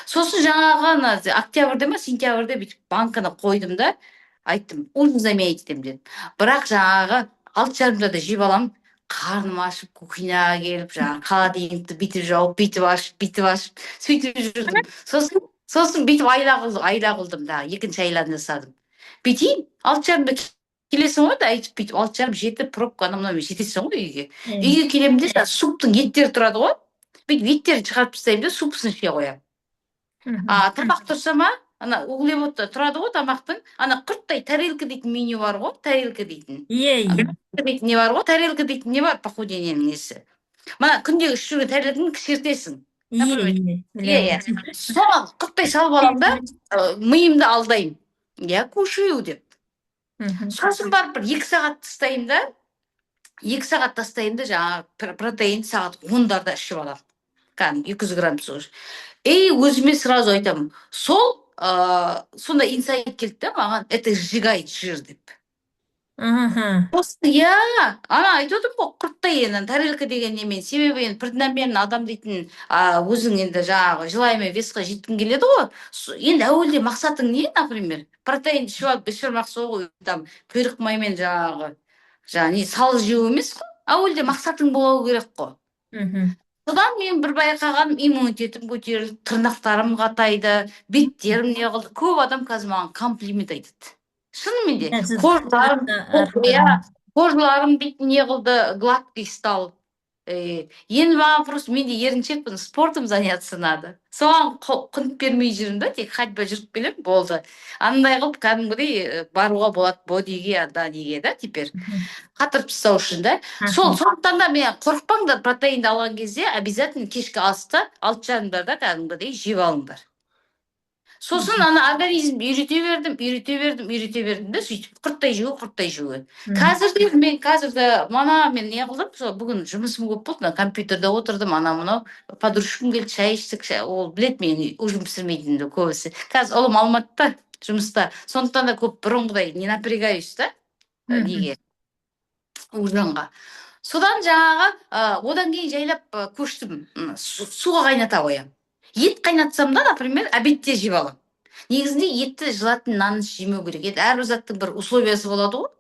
Сосын жаңағы ана октябрьде ма, сентябрьде бүйтіп банканы қойдым да, айттым, ужин заменять етемін дедім. Бірақ жаңағы 6:30-да да жеп аламын, қарным ашып, кухняға келіп, жаңағы холодильникті бүйтіп жауып, бүйтіп ашып, бүйтіп ашып, сөйтіп жүрдім. Сосын бүйтіп айла қылдым, айла қылдым да, екінші айланы жасадым. Бүйтейін, 6:30-да келесің ғой да, айтып, бүйтіп 6:30, 7, пробка, анау мынаумен жетесің ғой үйге. Үйге келемін де, жаңағы суптың еттері тұрады ғой, бүйтіп еттерін шығарып тастаймын да, супысын іше қоямын. А тамақ тұрса ма, ана углевод тұрады ғой тамақтың, ана құрттай тарелка дейтін меню бар ғой, тарелка дейтін. Иә, иә. Дейтін не бар ғой, тарелка дейтін не бар, похудениенің несі. Мына күндегі ішіп жүрген тарелканы кішіртесің. Иә, иә. Иә. Соған құрттай салып аламын да, миымды алдаймын. Я кушаю деп. Сосын барып бір 2 сағат тастаймын да, 2 сағат тастаймын да, жаңағы протеин сағат 10-дарда ішіп аламын. Кәдімгі 200 грамм су. И өзіме сразу айтамын, сол сондай инсайт келді да маған, это сжигает жир деп. Осы, иә, ана айтып отырмын ғой, құрттай енді тарелка деген немен. Себебі енді преднамеренно адам дейтін, өзің енді жаңағы желаемый весқа жеткің келеді ғой. Енді әуелде мақсатың не, например? Протеин ішіп алып, бешбармақ соғу, там, құйрық маймен жаңағы не, салы жеу емес қой. Әуелде мақсатың болу керек қой. Содан мен бір байқағаным, иммунитетім көтерілді, тырнақтарым қатайды, беттерім не қылды. Көп адам қазір маған комплимент айтады. Шынымен де. Иә, сіз Кожаларым, иә, кожаларым бүйтіп не қылды, гладкий стал. Енді маған просто, мен де еріншекпін, спортом заняться надо. Соған құнт бермей жүрмін да, тек ходьба жүріп келемін, болды. Андай қылып кәдімгідей баруға болады бодиге, анда неге да, теперь. Қатырып тастау үшін да. Сол, сондықтан да мен қорықпаңдар, протеинді алған кезде обязательно кешкі асты 6:30-дарда кәдімгідей жеп алыңдар. Сосын ана организмді үйрете бердім, үйрете бердім, үйрете бердім да, сөйтіп құрттай жеуге, құрттай жеуге. Қазір де мен, қазір де мана мен не қылдым, сол бүгін жұмысым көп болды, мына компьютерде отырдым, анау мынау подружкам келді, шай іштік. Ол біледі менің ужин пісірмейтінімді көбісі. Қазір ұлым Алматыда жұмыста, сондықтан да көп бұрынғыдай не напрягаюсь да. Неге, ужинға. Содан жаңағы одан кейін жайлап көштім, суға қайната қоямын. Ет қайнатсам да, например, обедте жеп аламын. Негізінде етті желательно нанын жемеу керек ет. Әрбір заттың бір условиясы болады ғой.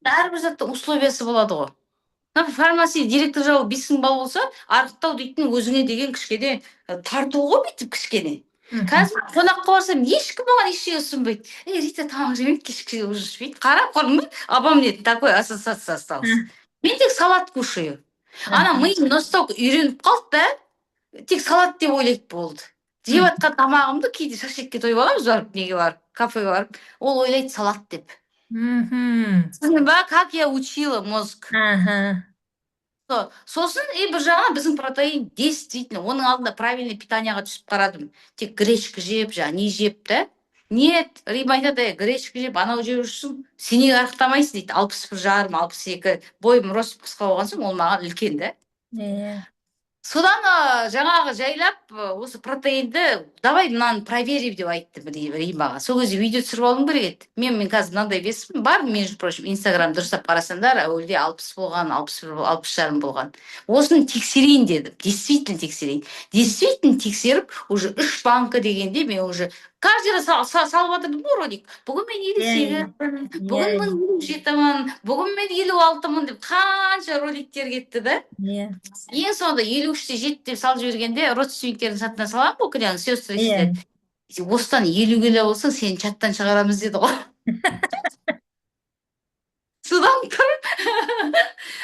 Әрбір заттың условиясы болады ғой. Мына фармаси директор жауы 5000 балл болса, арықтау дейтін өзіңе деген кішкене тарту ғой, бүйтіп кішкене. Қазір қонаққа барсам, ешкім маған ештеңе ұсынбайды. Ей, Рита тамақ жемейді, кешкі ужин ішпейді. Қарап көрдің бе, обо мне такой ассоциация осталась. Мен тек салат кушаю. Ана миым настолько үйреніп қалды да, тек салат деп ойлайды, болды. Жеп жатқан тамағымды кейде шашлыкке тойып аламыз, барып, неге барып, кафеге барып, ол ойлайды салат деп. Түсіндің ба, как я учила мозг? Аха. Сосын и бір жағынан біздің протеин действительно, оның алдында правильный питанияға түсіп қарадым, тек гречка жеп, жаңағы не жеп та. Нет, Рима айтады: «Ей, гречка жеп, анау жеп жүрсің, сен неге арықтамайсың?» – дейді. 61,5, 62, бойым рост қысқа болған соң, ол маған үлкен да. Содан жаңағы жайлап осы протеинді давай мынаны проверим деп айтты Римаға. Сол кезде видео түсіріп алуым керек еді. Мен қазір мынандай весім бар, между прочим, Инстаграм дұрыстап қарасаңдар, әуелде 60 болған, 61, 60,5 болған. Осыны тексерейін дедім, действительно тексерейін. Действительно тексеріп, уже үш банка дегенде, мен уже каждый раз салып жатырдым ғой ролик. Бүгін мен елу сегізмін, бүгін мен 57-мін, бүгін мен 56-мын деп қанша роликтер кетті да. Ең соңында 53,7 деп салып жібергенде, родственниктердің чатына саламын ғой, клиент, сестры. Осыдан 50 келі болсаң, сені чаттан шығарамыз деді ғой. Содан тұрып,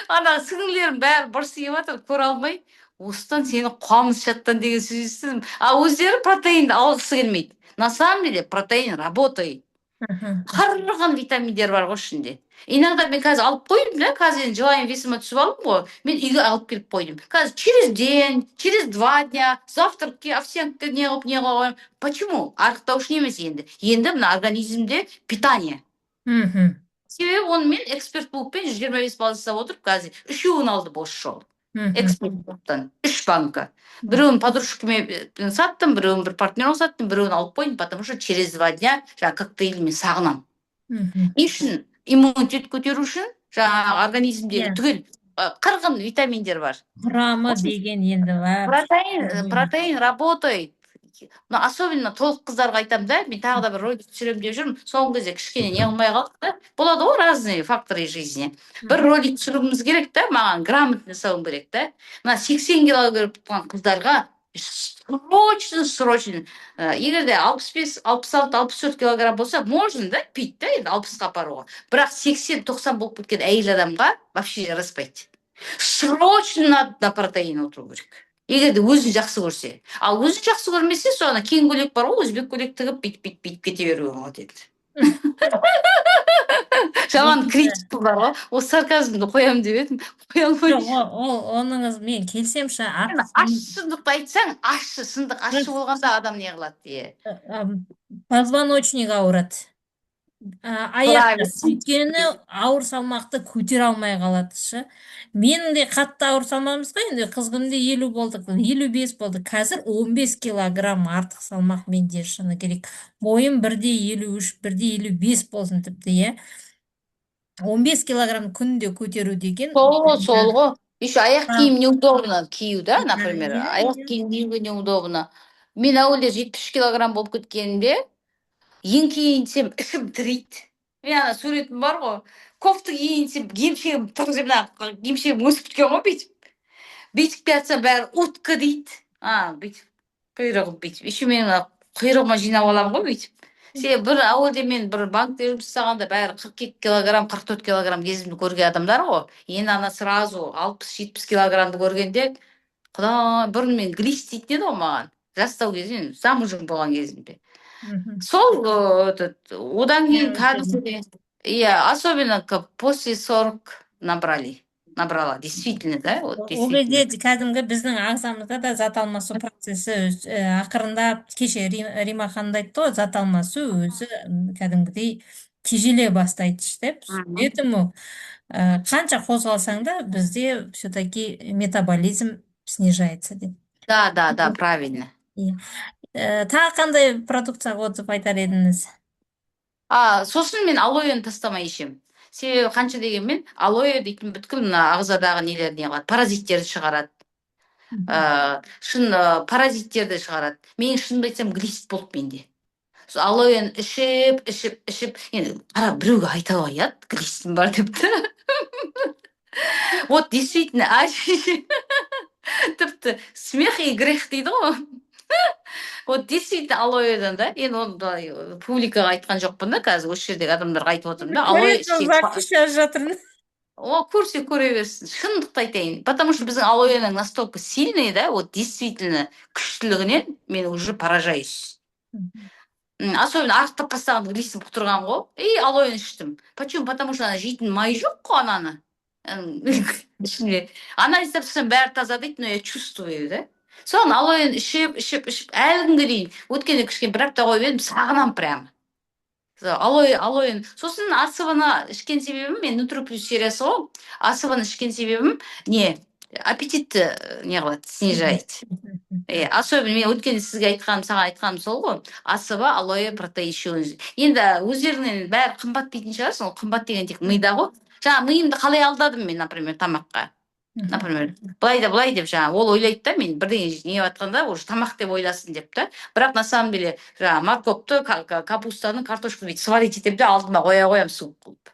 ана сіңлілерім бәрі бырсиып жатыр, көре алмай, осыдан сені қуамыз чаттан деген сөз естідім. А өздері протеинді алғысы келмейді. На самом деле протеин работает. Қырған витаминдер бар ғой ішінде. Иногда мен қазір алып қойдым да, қазір енді желаемый весіме түсіп алдым ғой, мен үйге алып келіп қойдым. Қазір через день, через 2 дня завтракке, овсянка не қылып, не қылып қоямын. Почему? Арықтау үшін емес енді. Енді мына организмде питание. Себебі оны мен Эксперт клубпен 125 балл жасап отырып, қазір үшеуін алдым осы жолы. Эксперт клубтан үш банка. Біреуін подружкаме саттым, біреуін бір партнерға саттым, біреуін алып қойдым, потому что через 2 дня жаңағы коктейль мен сағынамын. Не үшін? Иммунитет көтеру үшін, жаңағы организмдегі түгел қырғын витаминдер бар. Құрамы деген енді вообще. Протеин, протеин работает. Мына особенно толық қыздарға айтамын да, мен тағы да бір ролик түсіремін деп жүрмін. Соңғы кезде кішкене не қылмай қалдық та. Болады ғой, разные факторы жизни. Бір ролик түсіруіміз керек та, маған грамотно жасауым керек та. Мына 80 кило тұрған қыздарға срочно, срочно. Егер де 65, 66, 64 килограмм болса, можно да, пить да, енді 60-қа апаруға. Бірақ 80-90 болып кеткен әйел адамға вообще жараспайды. Срочно надо на протеин отыру керек. Егер де өзін жақсы көрсе. Ал өзін жақсы көрмесе, сол ана кең көйлек бар ғой, өзбек көйлек тігіп, бүйтіп, бүйтіп, бүйтіп кете беруге болады енді. Жаман критика бар ғой. Осы сарказмды қоямын деп едім. Қоя алмай. Жоқ, ол оныңыз мен келсем ше, артық Ащы шындықты айтсаң, ащы шындық ащы болғанда адам не қылады, иә. Позвоночник ауырады. Аяқта, Правильно. өйткені ауыр салмақты көтере алмай қалады шы. Менің де қатты ауыр салмағым емес қой енді, қыз күнінде 50 болдық, 55 болды. Қазір 15 килограмм артық салмақ менде, шыны керек. Бойым 1,53, 1,55 болсын тіпті, иә. 15 килограмм күнде көтеру деген Сол ғой, сол ғой. Еще аяқ киім неудобно кию да, например. Аяқ киім киюге неудобно. Мен әуелде 70 килограмм болып кеткенімде, еңкейінсем ішім тіриді. Мен ана суретім бар ғой. Кофта киінсем, емшегім тұр, мына емшегім өсіп кеткен ғой бүйтіп. Бүйтіп келатсам, бәрі утка дейді. А, бүйтіп құйрығым бүйтіп. Еще мен мына құйрығыма жинап аламын ғой бүйтіп. Себебі бір әуелде мен бір банкте жұмыс жасағанда, бәрі 42 килограмм, 44 килограмм кезімді көрген адамдар ғой. Енді ана сразу 60-70 килограммды көргенде, құдай, бұрын мен глист дейтін еді ғой маған. Жастау кезімде, замужем болған кезімде. Сол этот, одан кейін кәдімгідей, иә, особенно после 40 набрали. Набрала действительно, да, вот. Ол Действительно. кезде кәдімгі біздің ағзамызда да зат алмасу процесі ақырындап, кеше Рима ханым да айтты ғой, зат алмасу өзі кәдімгідей тежеле бастайды деп. Поэтому қанша қозғалсаң да, бізде все таки метаболизм снижается деп. Да, правильно. Иә. Тағы қандай продукцияға отзыв айтар едіңіз? А сосын мен алоэны тастамай ішемін, себебі қанша дегенмен алоэ дейтін бүткіл мына ағзадағы нелерді не қылады, паразиттерді шығарады. Шын паразиттерді шығарады. Мен, шынымды айтсам, глист болды менде. Сол алоэны ішіп, ішіп, ішіп, енді қара, біреуге айта қояды глистім бар деп та. Вот действительно, тіпті смех и грех дейді ғой. Вот действительно алоэдан да. Енді оны былай публикаға айтқан жоқпын да, қазір осы жердегі адамдарға айтып отырмын да, алоэ Көретін, запись жазып жатырмын. О, көрсе, көре берсін. Шындықты айтайын, потому что біздің алоэның настолько сильный да, вот действительно күштілігінен мен уже поражаюсь. Особенно арықтап бастағанда глистім құтырған ғой, и алоэны іштім. Почему? Потому что ана жейтін май жоқ қой ананы. Ішінде анализ тапсырсам, бәрі таза дейді, но я чувствую да. Соны алоэны ішіп, ішіп, ішіп, әлі күнге дейін. Өткенде кішкене бір апта қойып едім, сағынамын прямо алоэ, алоэны. Сосын АСВ-ны ішкен себебім, мен Нутро Плюс сериясы ғой, АСВ-ны ішкен себебім не, аппетитті не қылады, снижает. Иә, особенно мен өткенде сізге айтқаным, саған айтқаным сол ғой: АСВ, алоэ, протеин үшеуін. Енді өздеріңнен бәрі қымбат дейтін шығарсың, ол қымбат деген тек мида ғой. Жаңа миымды қалай алдадым мен, например, тамаққа, например, былай да былай деп. Жаңағы ол ойлайды да, мен бірдеңе не жатқанда уже тамақ деп ойласын деп та. Бірақ на самом деле жаңағы морковьты, капустаны, картошканы бүйтіп сварить етемін де, алдыма қоя қоямын суп қылып.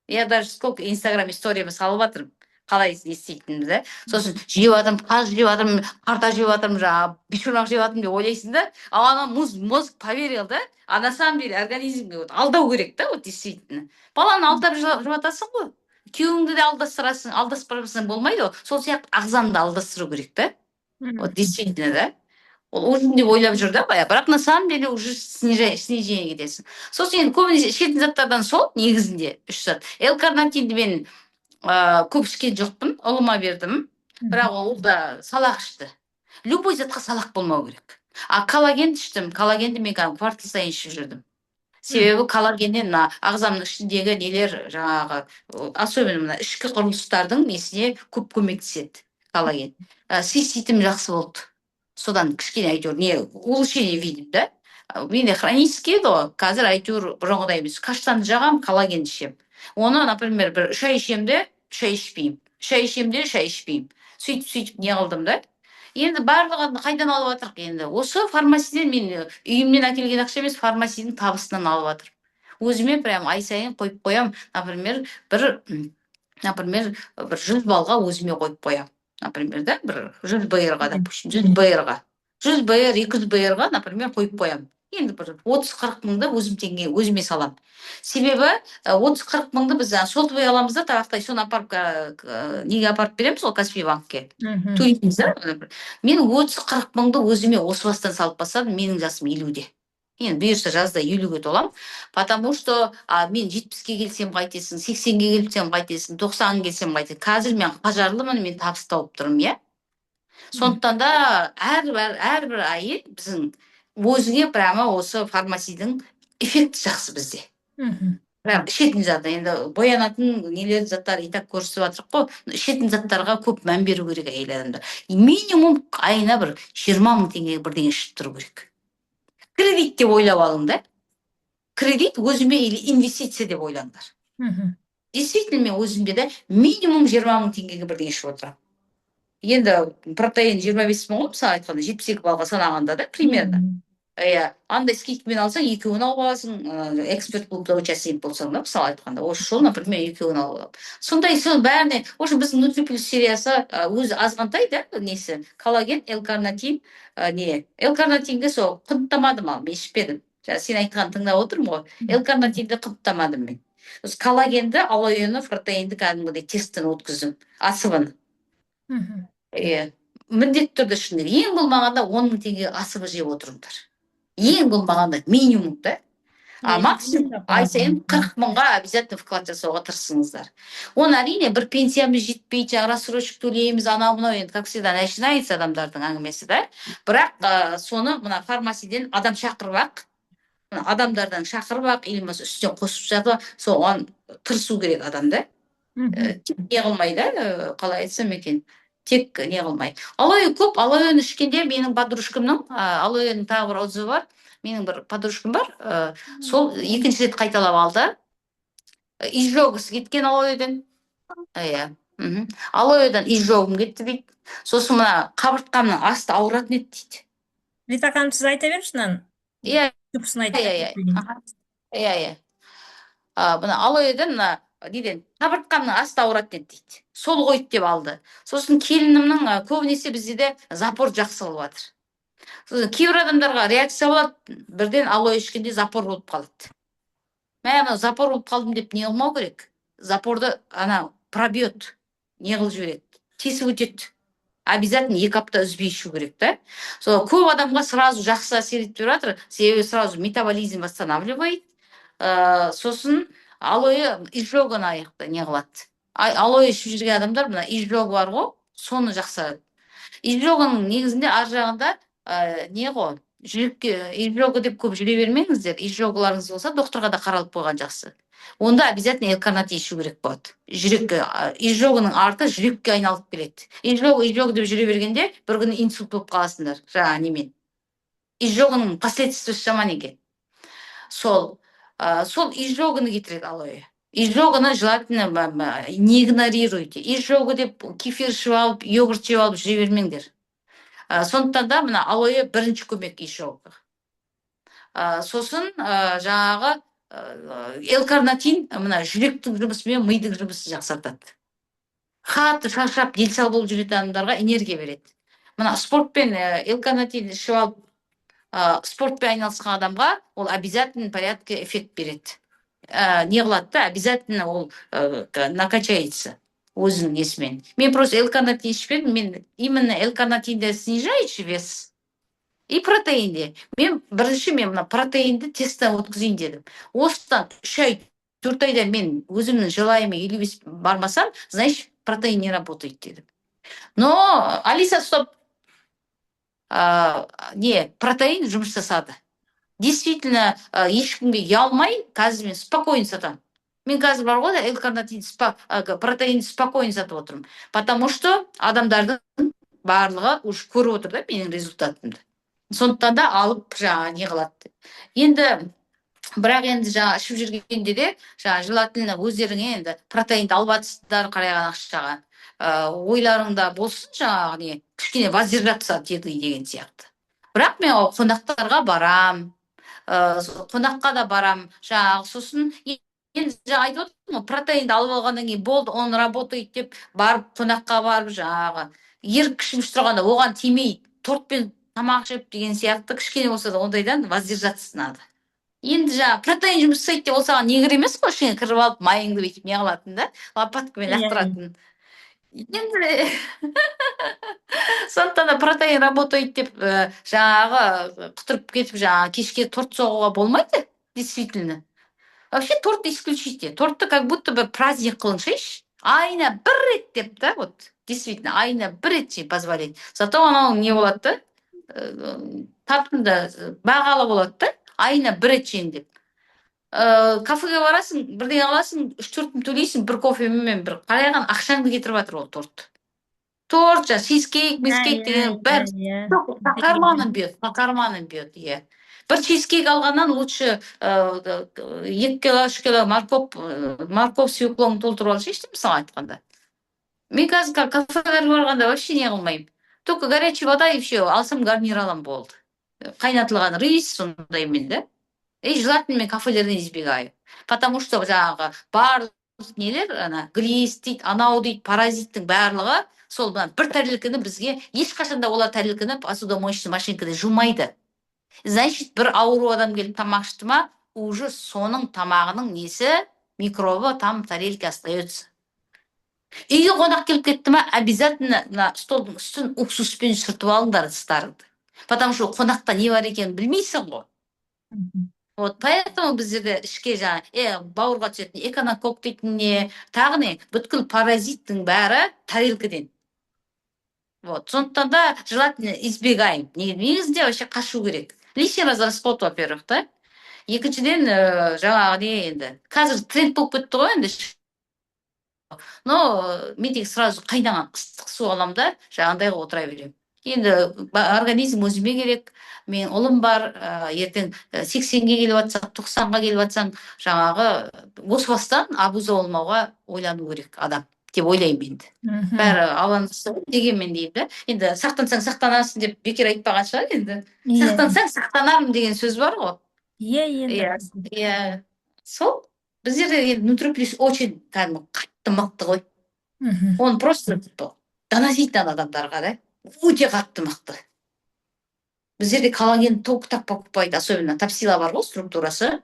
Я даже сколько инстаграм историяма салып жатырмын қалай не істейтінімді да. Сосын жеп жатырмын, қаз жеп жатырмын, қарта жеп жатырмын, жаңағы бешбармақ жеп жатырмын деп ойлайсың да. Ал ана мозг поверил да. А на самом деле организмге вот алдау керек та. Вот действительно баланы алдап жатасың ғой, күйеуіңді де алдастырасың, алдаспасаң болмайды ғой. Сол сияқты ағзаны да алдастыру керек та. Вот действительно да, ол ужин деп ойлап жүр да баяғы, бірақ на самом деле уже снижение кетесің. Сосын енді көбінесе ішетін заттардан сол негізінде үш зат. Л карнитинді мен көп ішкен жоқпын, ұлыма бердім, бірақ ол да салақ ішті. Любой затқа салақ болмау керек. А коллаген іштім. Коллагенді мен кәдімгі квартал сайын ішіп жүрдім, себебі коллагеннен мына ағзамның ішіндегі нелер, жаңағы особенно мына ішкі құрылыстардың несіне көп көмектеседі коллаген. Циститім жақсы болды содан, кішкене әйтеуір не, улучшение видим да. Менде хронический еді ғой, қазір әйтеуір бұрынғыдай емес. Каштанды жағамын, коллаген ішемін. Оны, например, бір 3 ай ішемін де, 3 ай ішпеймін, 3 ай ішемін де, 3 ай ішпеймін. Сөйтіп, сөйтіп не қылдым да. Енді барлығын қайдан алып жатырық? Енді осы фармасиден. Мен үйімнен әкелген ақша емес, фармасидің табысынан алып жатырмын. Өзіме прям ай сайын қойып қоямын, например, бір 100 баллға өзіме қойып қоямын, например, да, бір 100 БР-ға, допустим, 100 БР-ға, 100 БР, 200 БР-ға, например, қойып қоямын. Енді бір 30-40 мыңды өзім теңге өзіме саламын, себебі 30-40 мыңды біз жаңағы сотовый аламыз да, табақтай соны апарып неге апарып береміз ғой, Каспий банкке төлейміз да. Мен 30-40 мыңды өзіме осы бастан салып бастадым. Менің жасым 50-де, енді бұйырса, жазда 50-ге толамын. Потому что а, мен 70-ке келсем қайтесің, 80-ге келсем қайтесің, 90-ға келсем қайтесің? Қазір мен қажырлымын, мен табыс тауып тұрмын, иә. Сондықтан да әрбір әйел біздің өзіңе прямо осы фармасидің эффекті жақсы бізде. Прям ішетін зат, енді боянатын нелер, заттар и так көрсетіп жатырық қой. Ішетін заттарға көп мән беру керек әйел адамдар. Минимум айына бір 20 000 теңге бірдеңе ішіп тұру керек. Кредит деп ойлап алың да, кредит өзіме или инвестиция деп ойлаңдар. Действительно, мен өзімде де минимум 20 000 теңгеге бірдеңе ішіп отырамын. Енді протеин 25 000 ғой, мысалы айтқанда, 72 баллға санағанда да, примерно. Иә, андай скидкамен алсаң, екеуін алып аласың, эксперт клубта участник болсаң да, мысалы айтқанда, осы жолы, например, екеуін алып аламын. Сондай, сол бәріне, в общем, біздің Нутри Плюс сериясы өзі азғантай да несі, коллаген, л карнитин, не, л карнитинге сол құнттамадым, ал мен ішпедім. Жаңа сен айтқанын тыңдап отырмын ғой. Л карнитинді құнттамадым мен. Сосын коллагенді, алоэны, протеинді кәдімгідей тесттен өткіздім, АСВ-ны. Иә, міндетті түрде ішіңдер. Ең болмағанда 10 000 теңге АСВ жеп отырыңдар. Ең болмағанда, минимум да. А максимум ай сайын 40 мыңға обязательно вклад жасауға тырысыңыздар. Оны, әрине, бір пенсиямыз жетпейді, жаңағы рассрочка төлейміз, анау мынау енді, как всегда, начинается адамдардың әңгімесі да. Бірақ соны мына фармасиден адам шақырып ақ, мына адамдардан шақырып ақ или болмаса үстіне қосып жатып, соған тырысу керек адам да. Тек не қылмай да, қалай айтсам екен, тек не қылмай. Алоэ көп, алоэні ішкенде менің подружкамның, алоэның тағы бір отзывы бар. Менің бір подружкам бар, сол екінші рет қайталап алды. Изжогасы кеткен алоэден. Иә. Алоэдан изжогым кетті дейді. Сосын мына қабыртқамның асты ауыратын еді дейді. Рита ханым, сіз айта беріңізші мынаны. Иә. Түпкісін айтып Иә. кетейін. Иә. Мына алоэден, мына неден, қабыртқамның асты ауыратын еді дейді. Сол қойды деп алды. Сосын келінімнің, көбінесе бізде де запор жақсы қылып жатыр. Сосын кейбір адамдарға реакция болады, бірден алоэ ішкенде запор болып қалады. Мә, мынау запор болып қалдым деп не қылмау керек. Запорды ана пробьет, не қылып жібереді, тесіп өтеді. Обязательно 2 апта үзбей ішу керек та. Сол көп адамға сразу жақсы әсер етіп жатыр, себебі сразу метаболизм восстанавливает. Сосын алоэ изжоганы аяқты не қылады. Алоэ ішіп жүрген адамдар мына изжога бар ғой, соны жақсарады. Изжоганың негізінде ар жағында не ғой, жүрекке изжога деп көп жүре бермеңіздер. Изжогаларыңыз болса, докторға да қаралып қойған жақсы. Онда обязательно L-карнитин ішу керек болады. Жүрекке, изжоганың арты жүрекке айналып келеді. Изжога, изжога деп жүре бергенде бір күні инсульт болып қаласыңдар жаңағы немен. Изжоганың последствиясы жаман екен. Сол изжоганы кетіреді алоэ. Изжоганы желательно не игнорируйте. Изжога деп кефир ішіп алып, йогурт жеп алып жүре бермеңдер. Сондықтан да мына алоэ бірінші көмек изжогаға. Сосын жаңағы L-карнитин мына жүректің жұмысы мен мидың жұмысын жақсартады. Қатты шаршап, делсал болып жүретін адамдарға энергия береді. Мына спортпен, L-карнитин ішіп алып, спортпен айналысқан адамға ол обязательно порядке эффект береді. Не қылады да, обязательно ол накачается өзінің несімен. Мен просто L-карнитин ішпедім, мен именно L-карнитинді снижающий вес и протеинде. Мен бірінші мен мына протеинді тесттен өткізейін дедім. Осыдан 3 ай, 4 айда мен өзімнің желаниеме 55 бармасам, значит, протеин не работает дедім. Но, Алиса, стоп. Не, протеин жұмыс жасады. Действительно, ешкімге ұялмай, қазір мен спокойно сатамын. Мен қазір бар ғой, L-карнитин, протеинді спокойно сатып отырмын. Потому что адамдардың барлығы уже көріп отыр да менің результатымды. Сондықтан да алып жаңағы не қылады. Енді бірақ енді жаңа ішіп жүргенде де жаңа желательно өздеріңе енді протеинді алып жатсыздар қарайған ақшаға. Ойларыңда болсын жаңағы не, кішкене воздержаться от еды деген сияқты. Бірақ мен ол қонақтарға барам, қонаққа да барам жаңағы. Сосын енді жаңа айтып отырмын ғой, протеинді алып алғаннан кейін болды, он работает деп барып, қонаққа барып, жаңағы ерік кішіміз тұрғанда оған тимей, тортпен тамақ ішіп деген сияқты, кішкене болса да ондайдан воздержаться надо. Енді жаңағы протеин жұмыс жасайды деп, ол саған не керек емес қой, ішіңе кіріп алып, майыңды бүйтіп не қылатын да, лопаткамен лақтыратын. Енді сондықтан да протеин работает деп жаңағы құтырып кетіп, жаңағы кешке торт соғуға болмайды действительно. Вообще торт исключите. Тортты как будто бы праздник қылыңшайшы. Айына бір рет деп та, вот действительно айына бір рет же позволить. Зато анау не болады да, тартымды, бағалы болады да, айына бір рет жейін деп. Кафеге барасың, бірдеңе аласың, 3-4 мың төлейсің, бір кофемен бір қарайған ақшаңды кетіріп жатыр ол торт. Торт, жаңағы чизкейк, мизкейк деген бәрі по карманам бьет, по карманам бьет, иә. Бір чизкейк алғаннан лучше 2 кило, 3 кило морковь, свеклоңды толтырып алсайшы, мысалы айтқанда. Мен қазір кафелерге барғанда вообще не қылмаймын. Только горячая вода и все, алсам гарнир аламын, болды. Қайнатылған рис сондаймен да. И желательно мен кафелерден избегаю. Потому что жаңағы барлық нелер, ана глист дейді, анау дейді, паразиттің барлығы сол мына бір тарелканы бізге ешқашан да олар тарелканы посудомоечный машинкада жумайды. Значит, бір ауру адам келіп тамақ ішті ма, уже соның тамағының несі, микробы там в тарелке остается. Үйге қонақ келіп кетті ма, обязательно мына столдың үстін уксуспен сүртіп алыңдар, ыдыстарыңды. Потому что қонақта не бар екенін білмейсің ғой. Вот поэтому біздерде ішке жаңа бауырға түсетін эхинококк дейтін не, тағы не, бүткіл паразиттің бәрі тарелкіден. Вот сондықтан да желательно избегаем. Негізінде вообще қашу керек лишний раз расход, во первых да, екіншіден, жаңағы не, енді қазір тренд болып кетті ғой енді. Но мен тек сразу қайнаған ыстық су аламын да, жаңағындай қылып отыра беремін. Енді организм өзіме керек, мен ұлым бар, ертең 80-ге келіп жатсаң, 90-ға келіп жатсаң, жаңағы осы бастан обуза болмауға ойлану керек адам деп ойлаймын енді. Бәрі Алланың ісі ғой, дегенмен деймін да. Енді сақтансаң, сақтанасың деп бекер айтпаған шығар енді. Сақтансаң, сақтанамын деген сөз бар ғой. Иә, енді. Иә, сол біздерде енді Нутриплюс очень кәдімгі қатты мықты ғой. Оны просто доносить надо адамдарға да, өте қатты мықты. Біздерде коллаген только так покупает, особенно тапсила бар ғой, структурасы.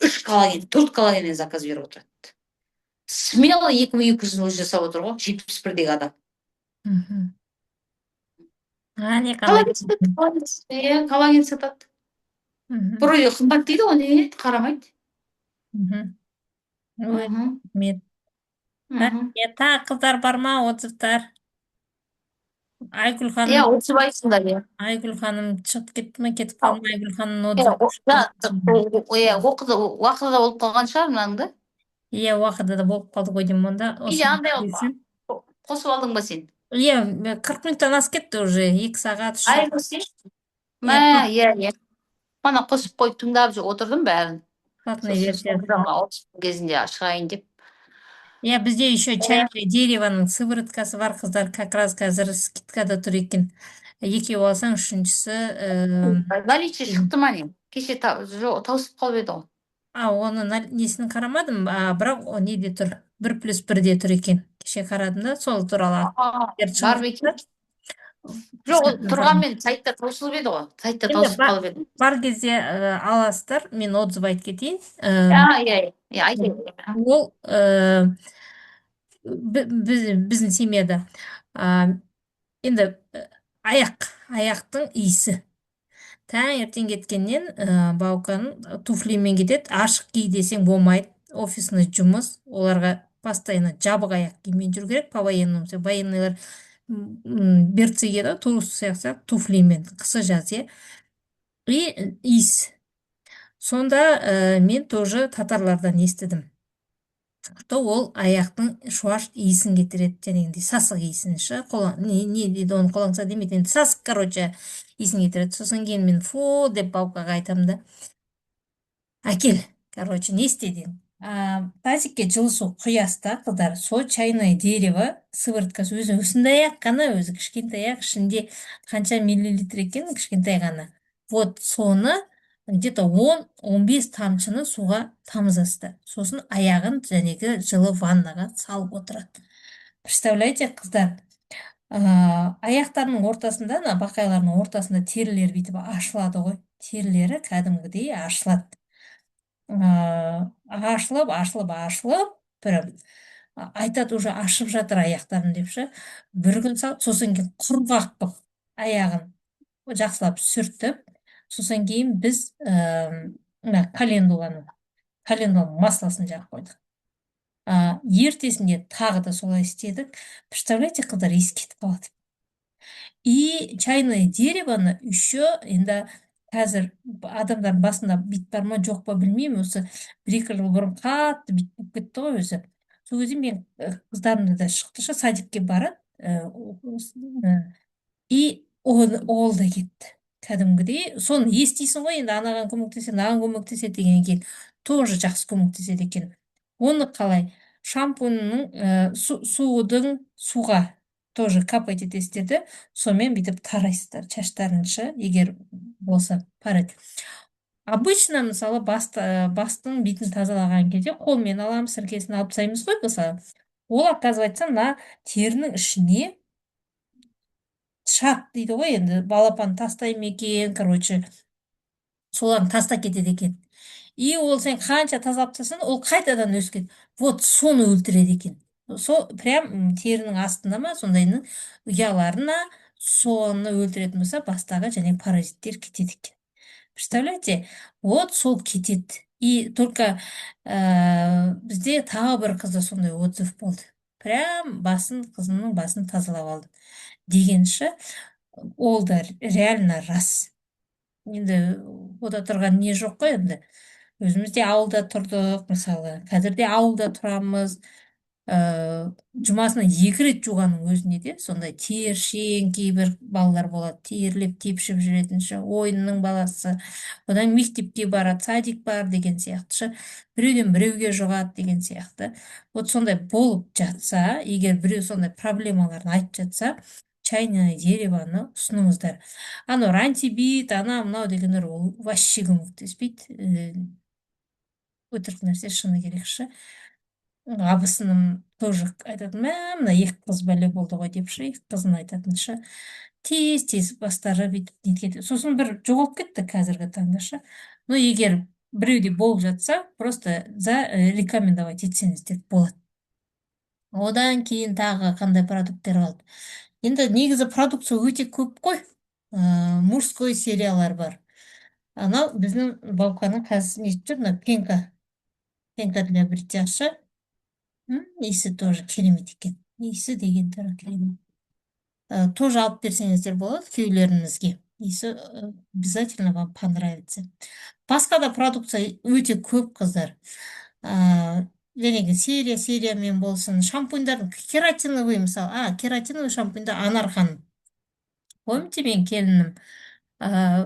Үш коллаген, төрт коллагеннен заказ беріп отырады смело, 2200-ін өзі жасап отыр ғой 71-дегі адам. Әне қандай. Коллаген сатады, коллаген, иә, коллаген сатады. Вроде қымбат дейді ғой, не қарамайды. Ой, рахмет. Рахмет. Тағы қыздар бар ма, отзывтар? Айгүл ханым. Иә, отзыв айтсыңдар, иә. Айгүл ханым шығып кетті ме, кетіп қалды ма? Айгүл ханымның отзывы. Иә, оқыды, уақыты да болып қалған шығар мынаның да. Иә, уақыты да болып қалды ғой деймін онда. Или андай қосып алдың ба сен? Иә, 40 минуттан асып кетті уже, 2 сағат, 3 сағат. Айгүл, сен мә, иә, мана қосып қойып, тыңдап отырдым бәрін. Платный сосын версия. Соңғы кезінде шығайын деп. Иә, бізде еще чайное деревоның сывороткасы бар, қыздар, как раз қазір скидкада тұр екен, екеу алсаң, үшіншісі Наличие шықты ма, не, кеше жоқ, таусылып қалып еді ғой. А, оны несін қарамадым, а, бірақ о неде тұр, 1+1-де тұр екен, кеше қарадым да, сол туралы. Бар ма екен? Жоқ, ол тұрғанмен сайтта таусылып еді ғой, сайтта Енді таусылып қалып еді. Бар кезде аласыздар. Мен отзыв айтып кетейін. Иә, айтайын. Ол біздің семьяда енді аяқтың иісі таңертең кеткеннен, Бауканың туфлимен кетеді, ашық ки десең болмайды, офисный жұмыс, оларға постоянно жабық аяқ киіммен жүру керек, по военному. Военныйлар берцы киеді ғой, турист сияқты туфлимен, қысы жаз, иә, и иіс. Сонда мен тоже татарлардан естідім, что ол аяқтың шуаш иісін кетіреді, жәнегідей сасық иісін ше, не дейді оны, қолаңса демейді енді, сасық, короче, иісін кетіреді. Сосын кейін мен фу деп Баукаға айтамын да, әкел, короче, не істе дедім. Тазикке жылы су құясыз да, қыздар, сол чайное дерево сывороткасы өзі осындай ақ қана, өзі кішкентай ақ, ішінде қанша миллилитр екен, кішкентай ғана. Вот соны где то 10-15 тамшыны суға тамызасыздар, сосын аяғын жәнегі жылы ваннаға салып отырады. Представляете, қыздар, аяқтарының ортасында, ана бақайларының ортасында терілері бүйтіп ашылады ғой, терілері кәдімгідей ашылады, ашылып, ашылып, ашылып, прям айтады, уже ашып жатыр аяқтарым деп ше. Бір күн салып, сосын кейін құрғақ қылып аяғын жақсылап сүртіп, сосын кейін біз мына календула маслосын жағып қойдық. Ертесінде тағы да солай істедік. Представляете, қыздар, иіс кетіп қалады. И чайное деревоны еще енді қазір адамдардың басында бит бар ма, жоқ па, білмеймін, осы 1-2 жыл бұрын қатты бит болып кетті ғой өзі. Сол кезде мен қыздарым да шықты ше, садикке барады, и ол да кетті кәдімгідей. Соны естисің ғой енді, анаған көмектеседі, мынаған көмектеседі дегеннен кейін, тоже жақсы көмектеседі екен. Оны қалай? Шампуньның судың суға тоже капать етесіздер де, сонымен бүйтіп тарайсыздар шаштарын ше, егер болса парик. Обычно, мысалы, бастың бетін тазалаған кезде қолмен аламыз, сіркесін алып тастаймыз ғой, мысалы. Ол, оказывается, мына терінің ішіне шат дейді ғой енді, балапан тастай ма екен, короче, соларын тастап кетеді екен. И ол сен қанша тазалап тастасаң, ол қайтадан өсіп кетеді. Вот соны өлтіреді екен. Сол прям терінің астында ма, сондайдың ұяларына, соны өлтіретін болса, бастағы және паразиттер кетеді екен. Представляете, вот сол кетеді. И только бізде тағы бір қызда сондай отзыв болды, прям басын, қызымның басын тазалап алдым дегенші. Ол да реально рас. Енді ода тұрған не жоқ қой. Енді өзіміз де ауылда тұрдық, мысалы, қазір де ауылда тұрамыз. Жұмасына екі рет жуғанның өзінде де сондай тершең кейбір балалар болады, терлеп тепшіп жүретін ше, ойынның баласы. Одан мектепке барады, садик бар деген сияқты ше, біреуден біреуге жұғады деген сияқты. Вот сондай болып жатса, егер біреу сондай проблемаларын айтып жатса, «Чайное дерево» ны ұсыныңыздар. Анау Рантибит, анау мынау дегендер, ол вообще көмектеспейді. Өтірік нәрсе, шыны керек ше. Абысыным тоже айтатын: «Мә, мына екі қыз бәле болды ғой», — деп ше. Екі қызын айтатын ше, тез тез бастары бүйтіп неткен, сосын бір жоғалып кетті қазіргі таңда ше. Но егер біреуде болып жатса, просто за рекомендовать етсеңіздер болады. Одан кейін тағы қандай продукттер қалды? Енді негізі продукция өте көп қой. Мужской сериялар бар. Анау біздің Бауканың қазір нетіп жүр, мына пенка, пенка для бритья шы. Иісі тоже керемет екен, иісі деген түрі керемет. Тоже алып берсеңіздер болады күйеулеріңізге, иісі обязательно вам понравится. Басқа да продукция өте көп, қыздар. Жаңағы серия сериямен болсын, шампуньдардың, кератиновый, мысалы, кератиновый шампуньда Анар ханым, помните, мен келінім,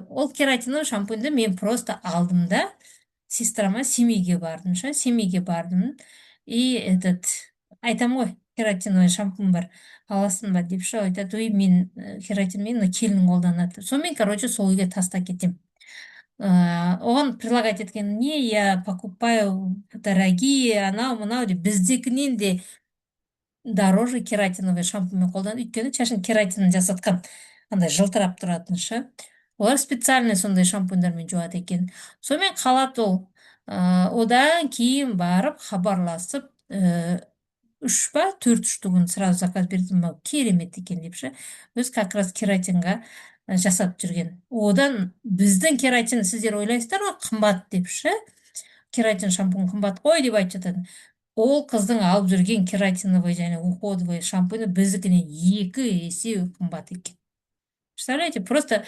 ол кератиновый шампуньды мен просто алдым да, сестрама Семейге бардым ше, Семейге бардым и этот айтам ғой: «Кератиновый шампунь бар, аласың ба?» — деп ше. Айтады: «Ой, мен кератинмен мына келін қолданады». Сонымен, короче, сол үйге тастап кетемін. Оған предлагать еткен не, я покупаю дорогие, анау мынау деп, біздікінен де дороже кератиновый шампуньмен қолданады, өйткені шашын кератин жасатқан, андай жылтырап тұратын ше. Олар специальный сондай шампуньдармен жуады екен. Сонымен қалады ол. Одан кейін барып хабарласып, үш па төрт штугін сразу заказ бердім, мынау керемет екен деп ше. Өзі как раз кератинға жасап жүрген. Одан біздің кератин, сіздер ойлайсыздар ғой қымбат деп ше, кератин шампунь қымбат қой деп айтып жатады. Ол қыздың алып жүрген кератиновый және уходовый шампуні біздікінен екі есе қымбат екен, представляете? Просто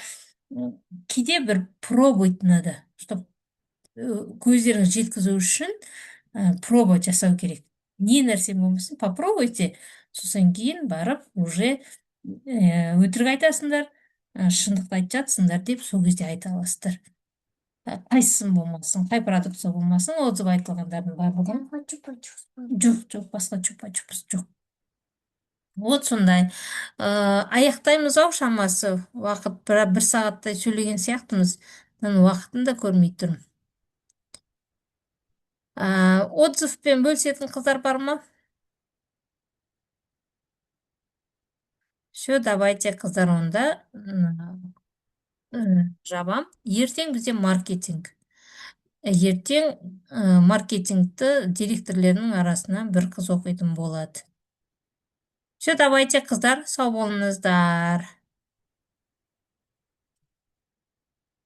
кейде бір пробовать надо, чтобы көздеріңіз жеткізу үшін проба жасау керек. Не нәрсе болмасын, попробуйте, сосын кейін барып уже өтірік айтасыңдар, шындықты айтып жатсыңдар деп сол кезде айта аласыздар. Қайсысын болмасын, қай продукция болмасын, отзыв айтылғандардың барлығын. Жоқ, жоқ, басқа чупа чупс жоқ. Вот сондай. Аяқтаймыз ау шамасы, уақыт бір сағаттай сөйлеген сияқтымыз. Мен уақытын да көрмей тұрмын. Отзывпен бөлісетін қыздар бар ма? Все, давайте, қыздар, онда жабам. Ертең бізде маркетинг. Ертең маркетингті директорлердің арасынан бір қыз оқитын болады. Все, давайте, қыздар, сау болыңыздар.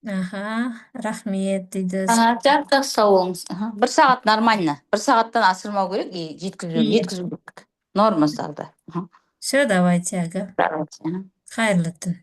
Аха, рахмет дейді. Ага, жақсы, сау болыңыз. Аха. Бір сағат нормально. Бір сағаттан асырмау керек и жеткізу, жеткізу керек. Нормасы. Все, давайте, ага. Давайте. Аха. Қайырлы түн.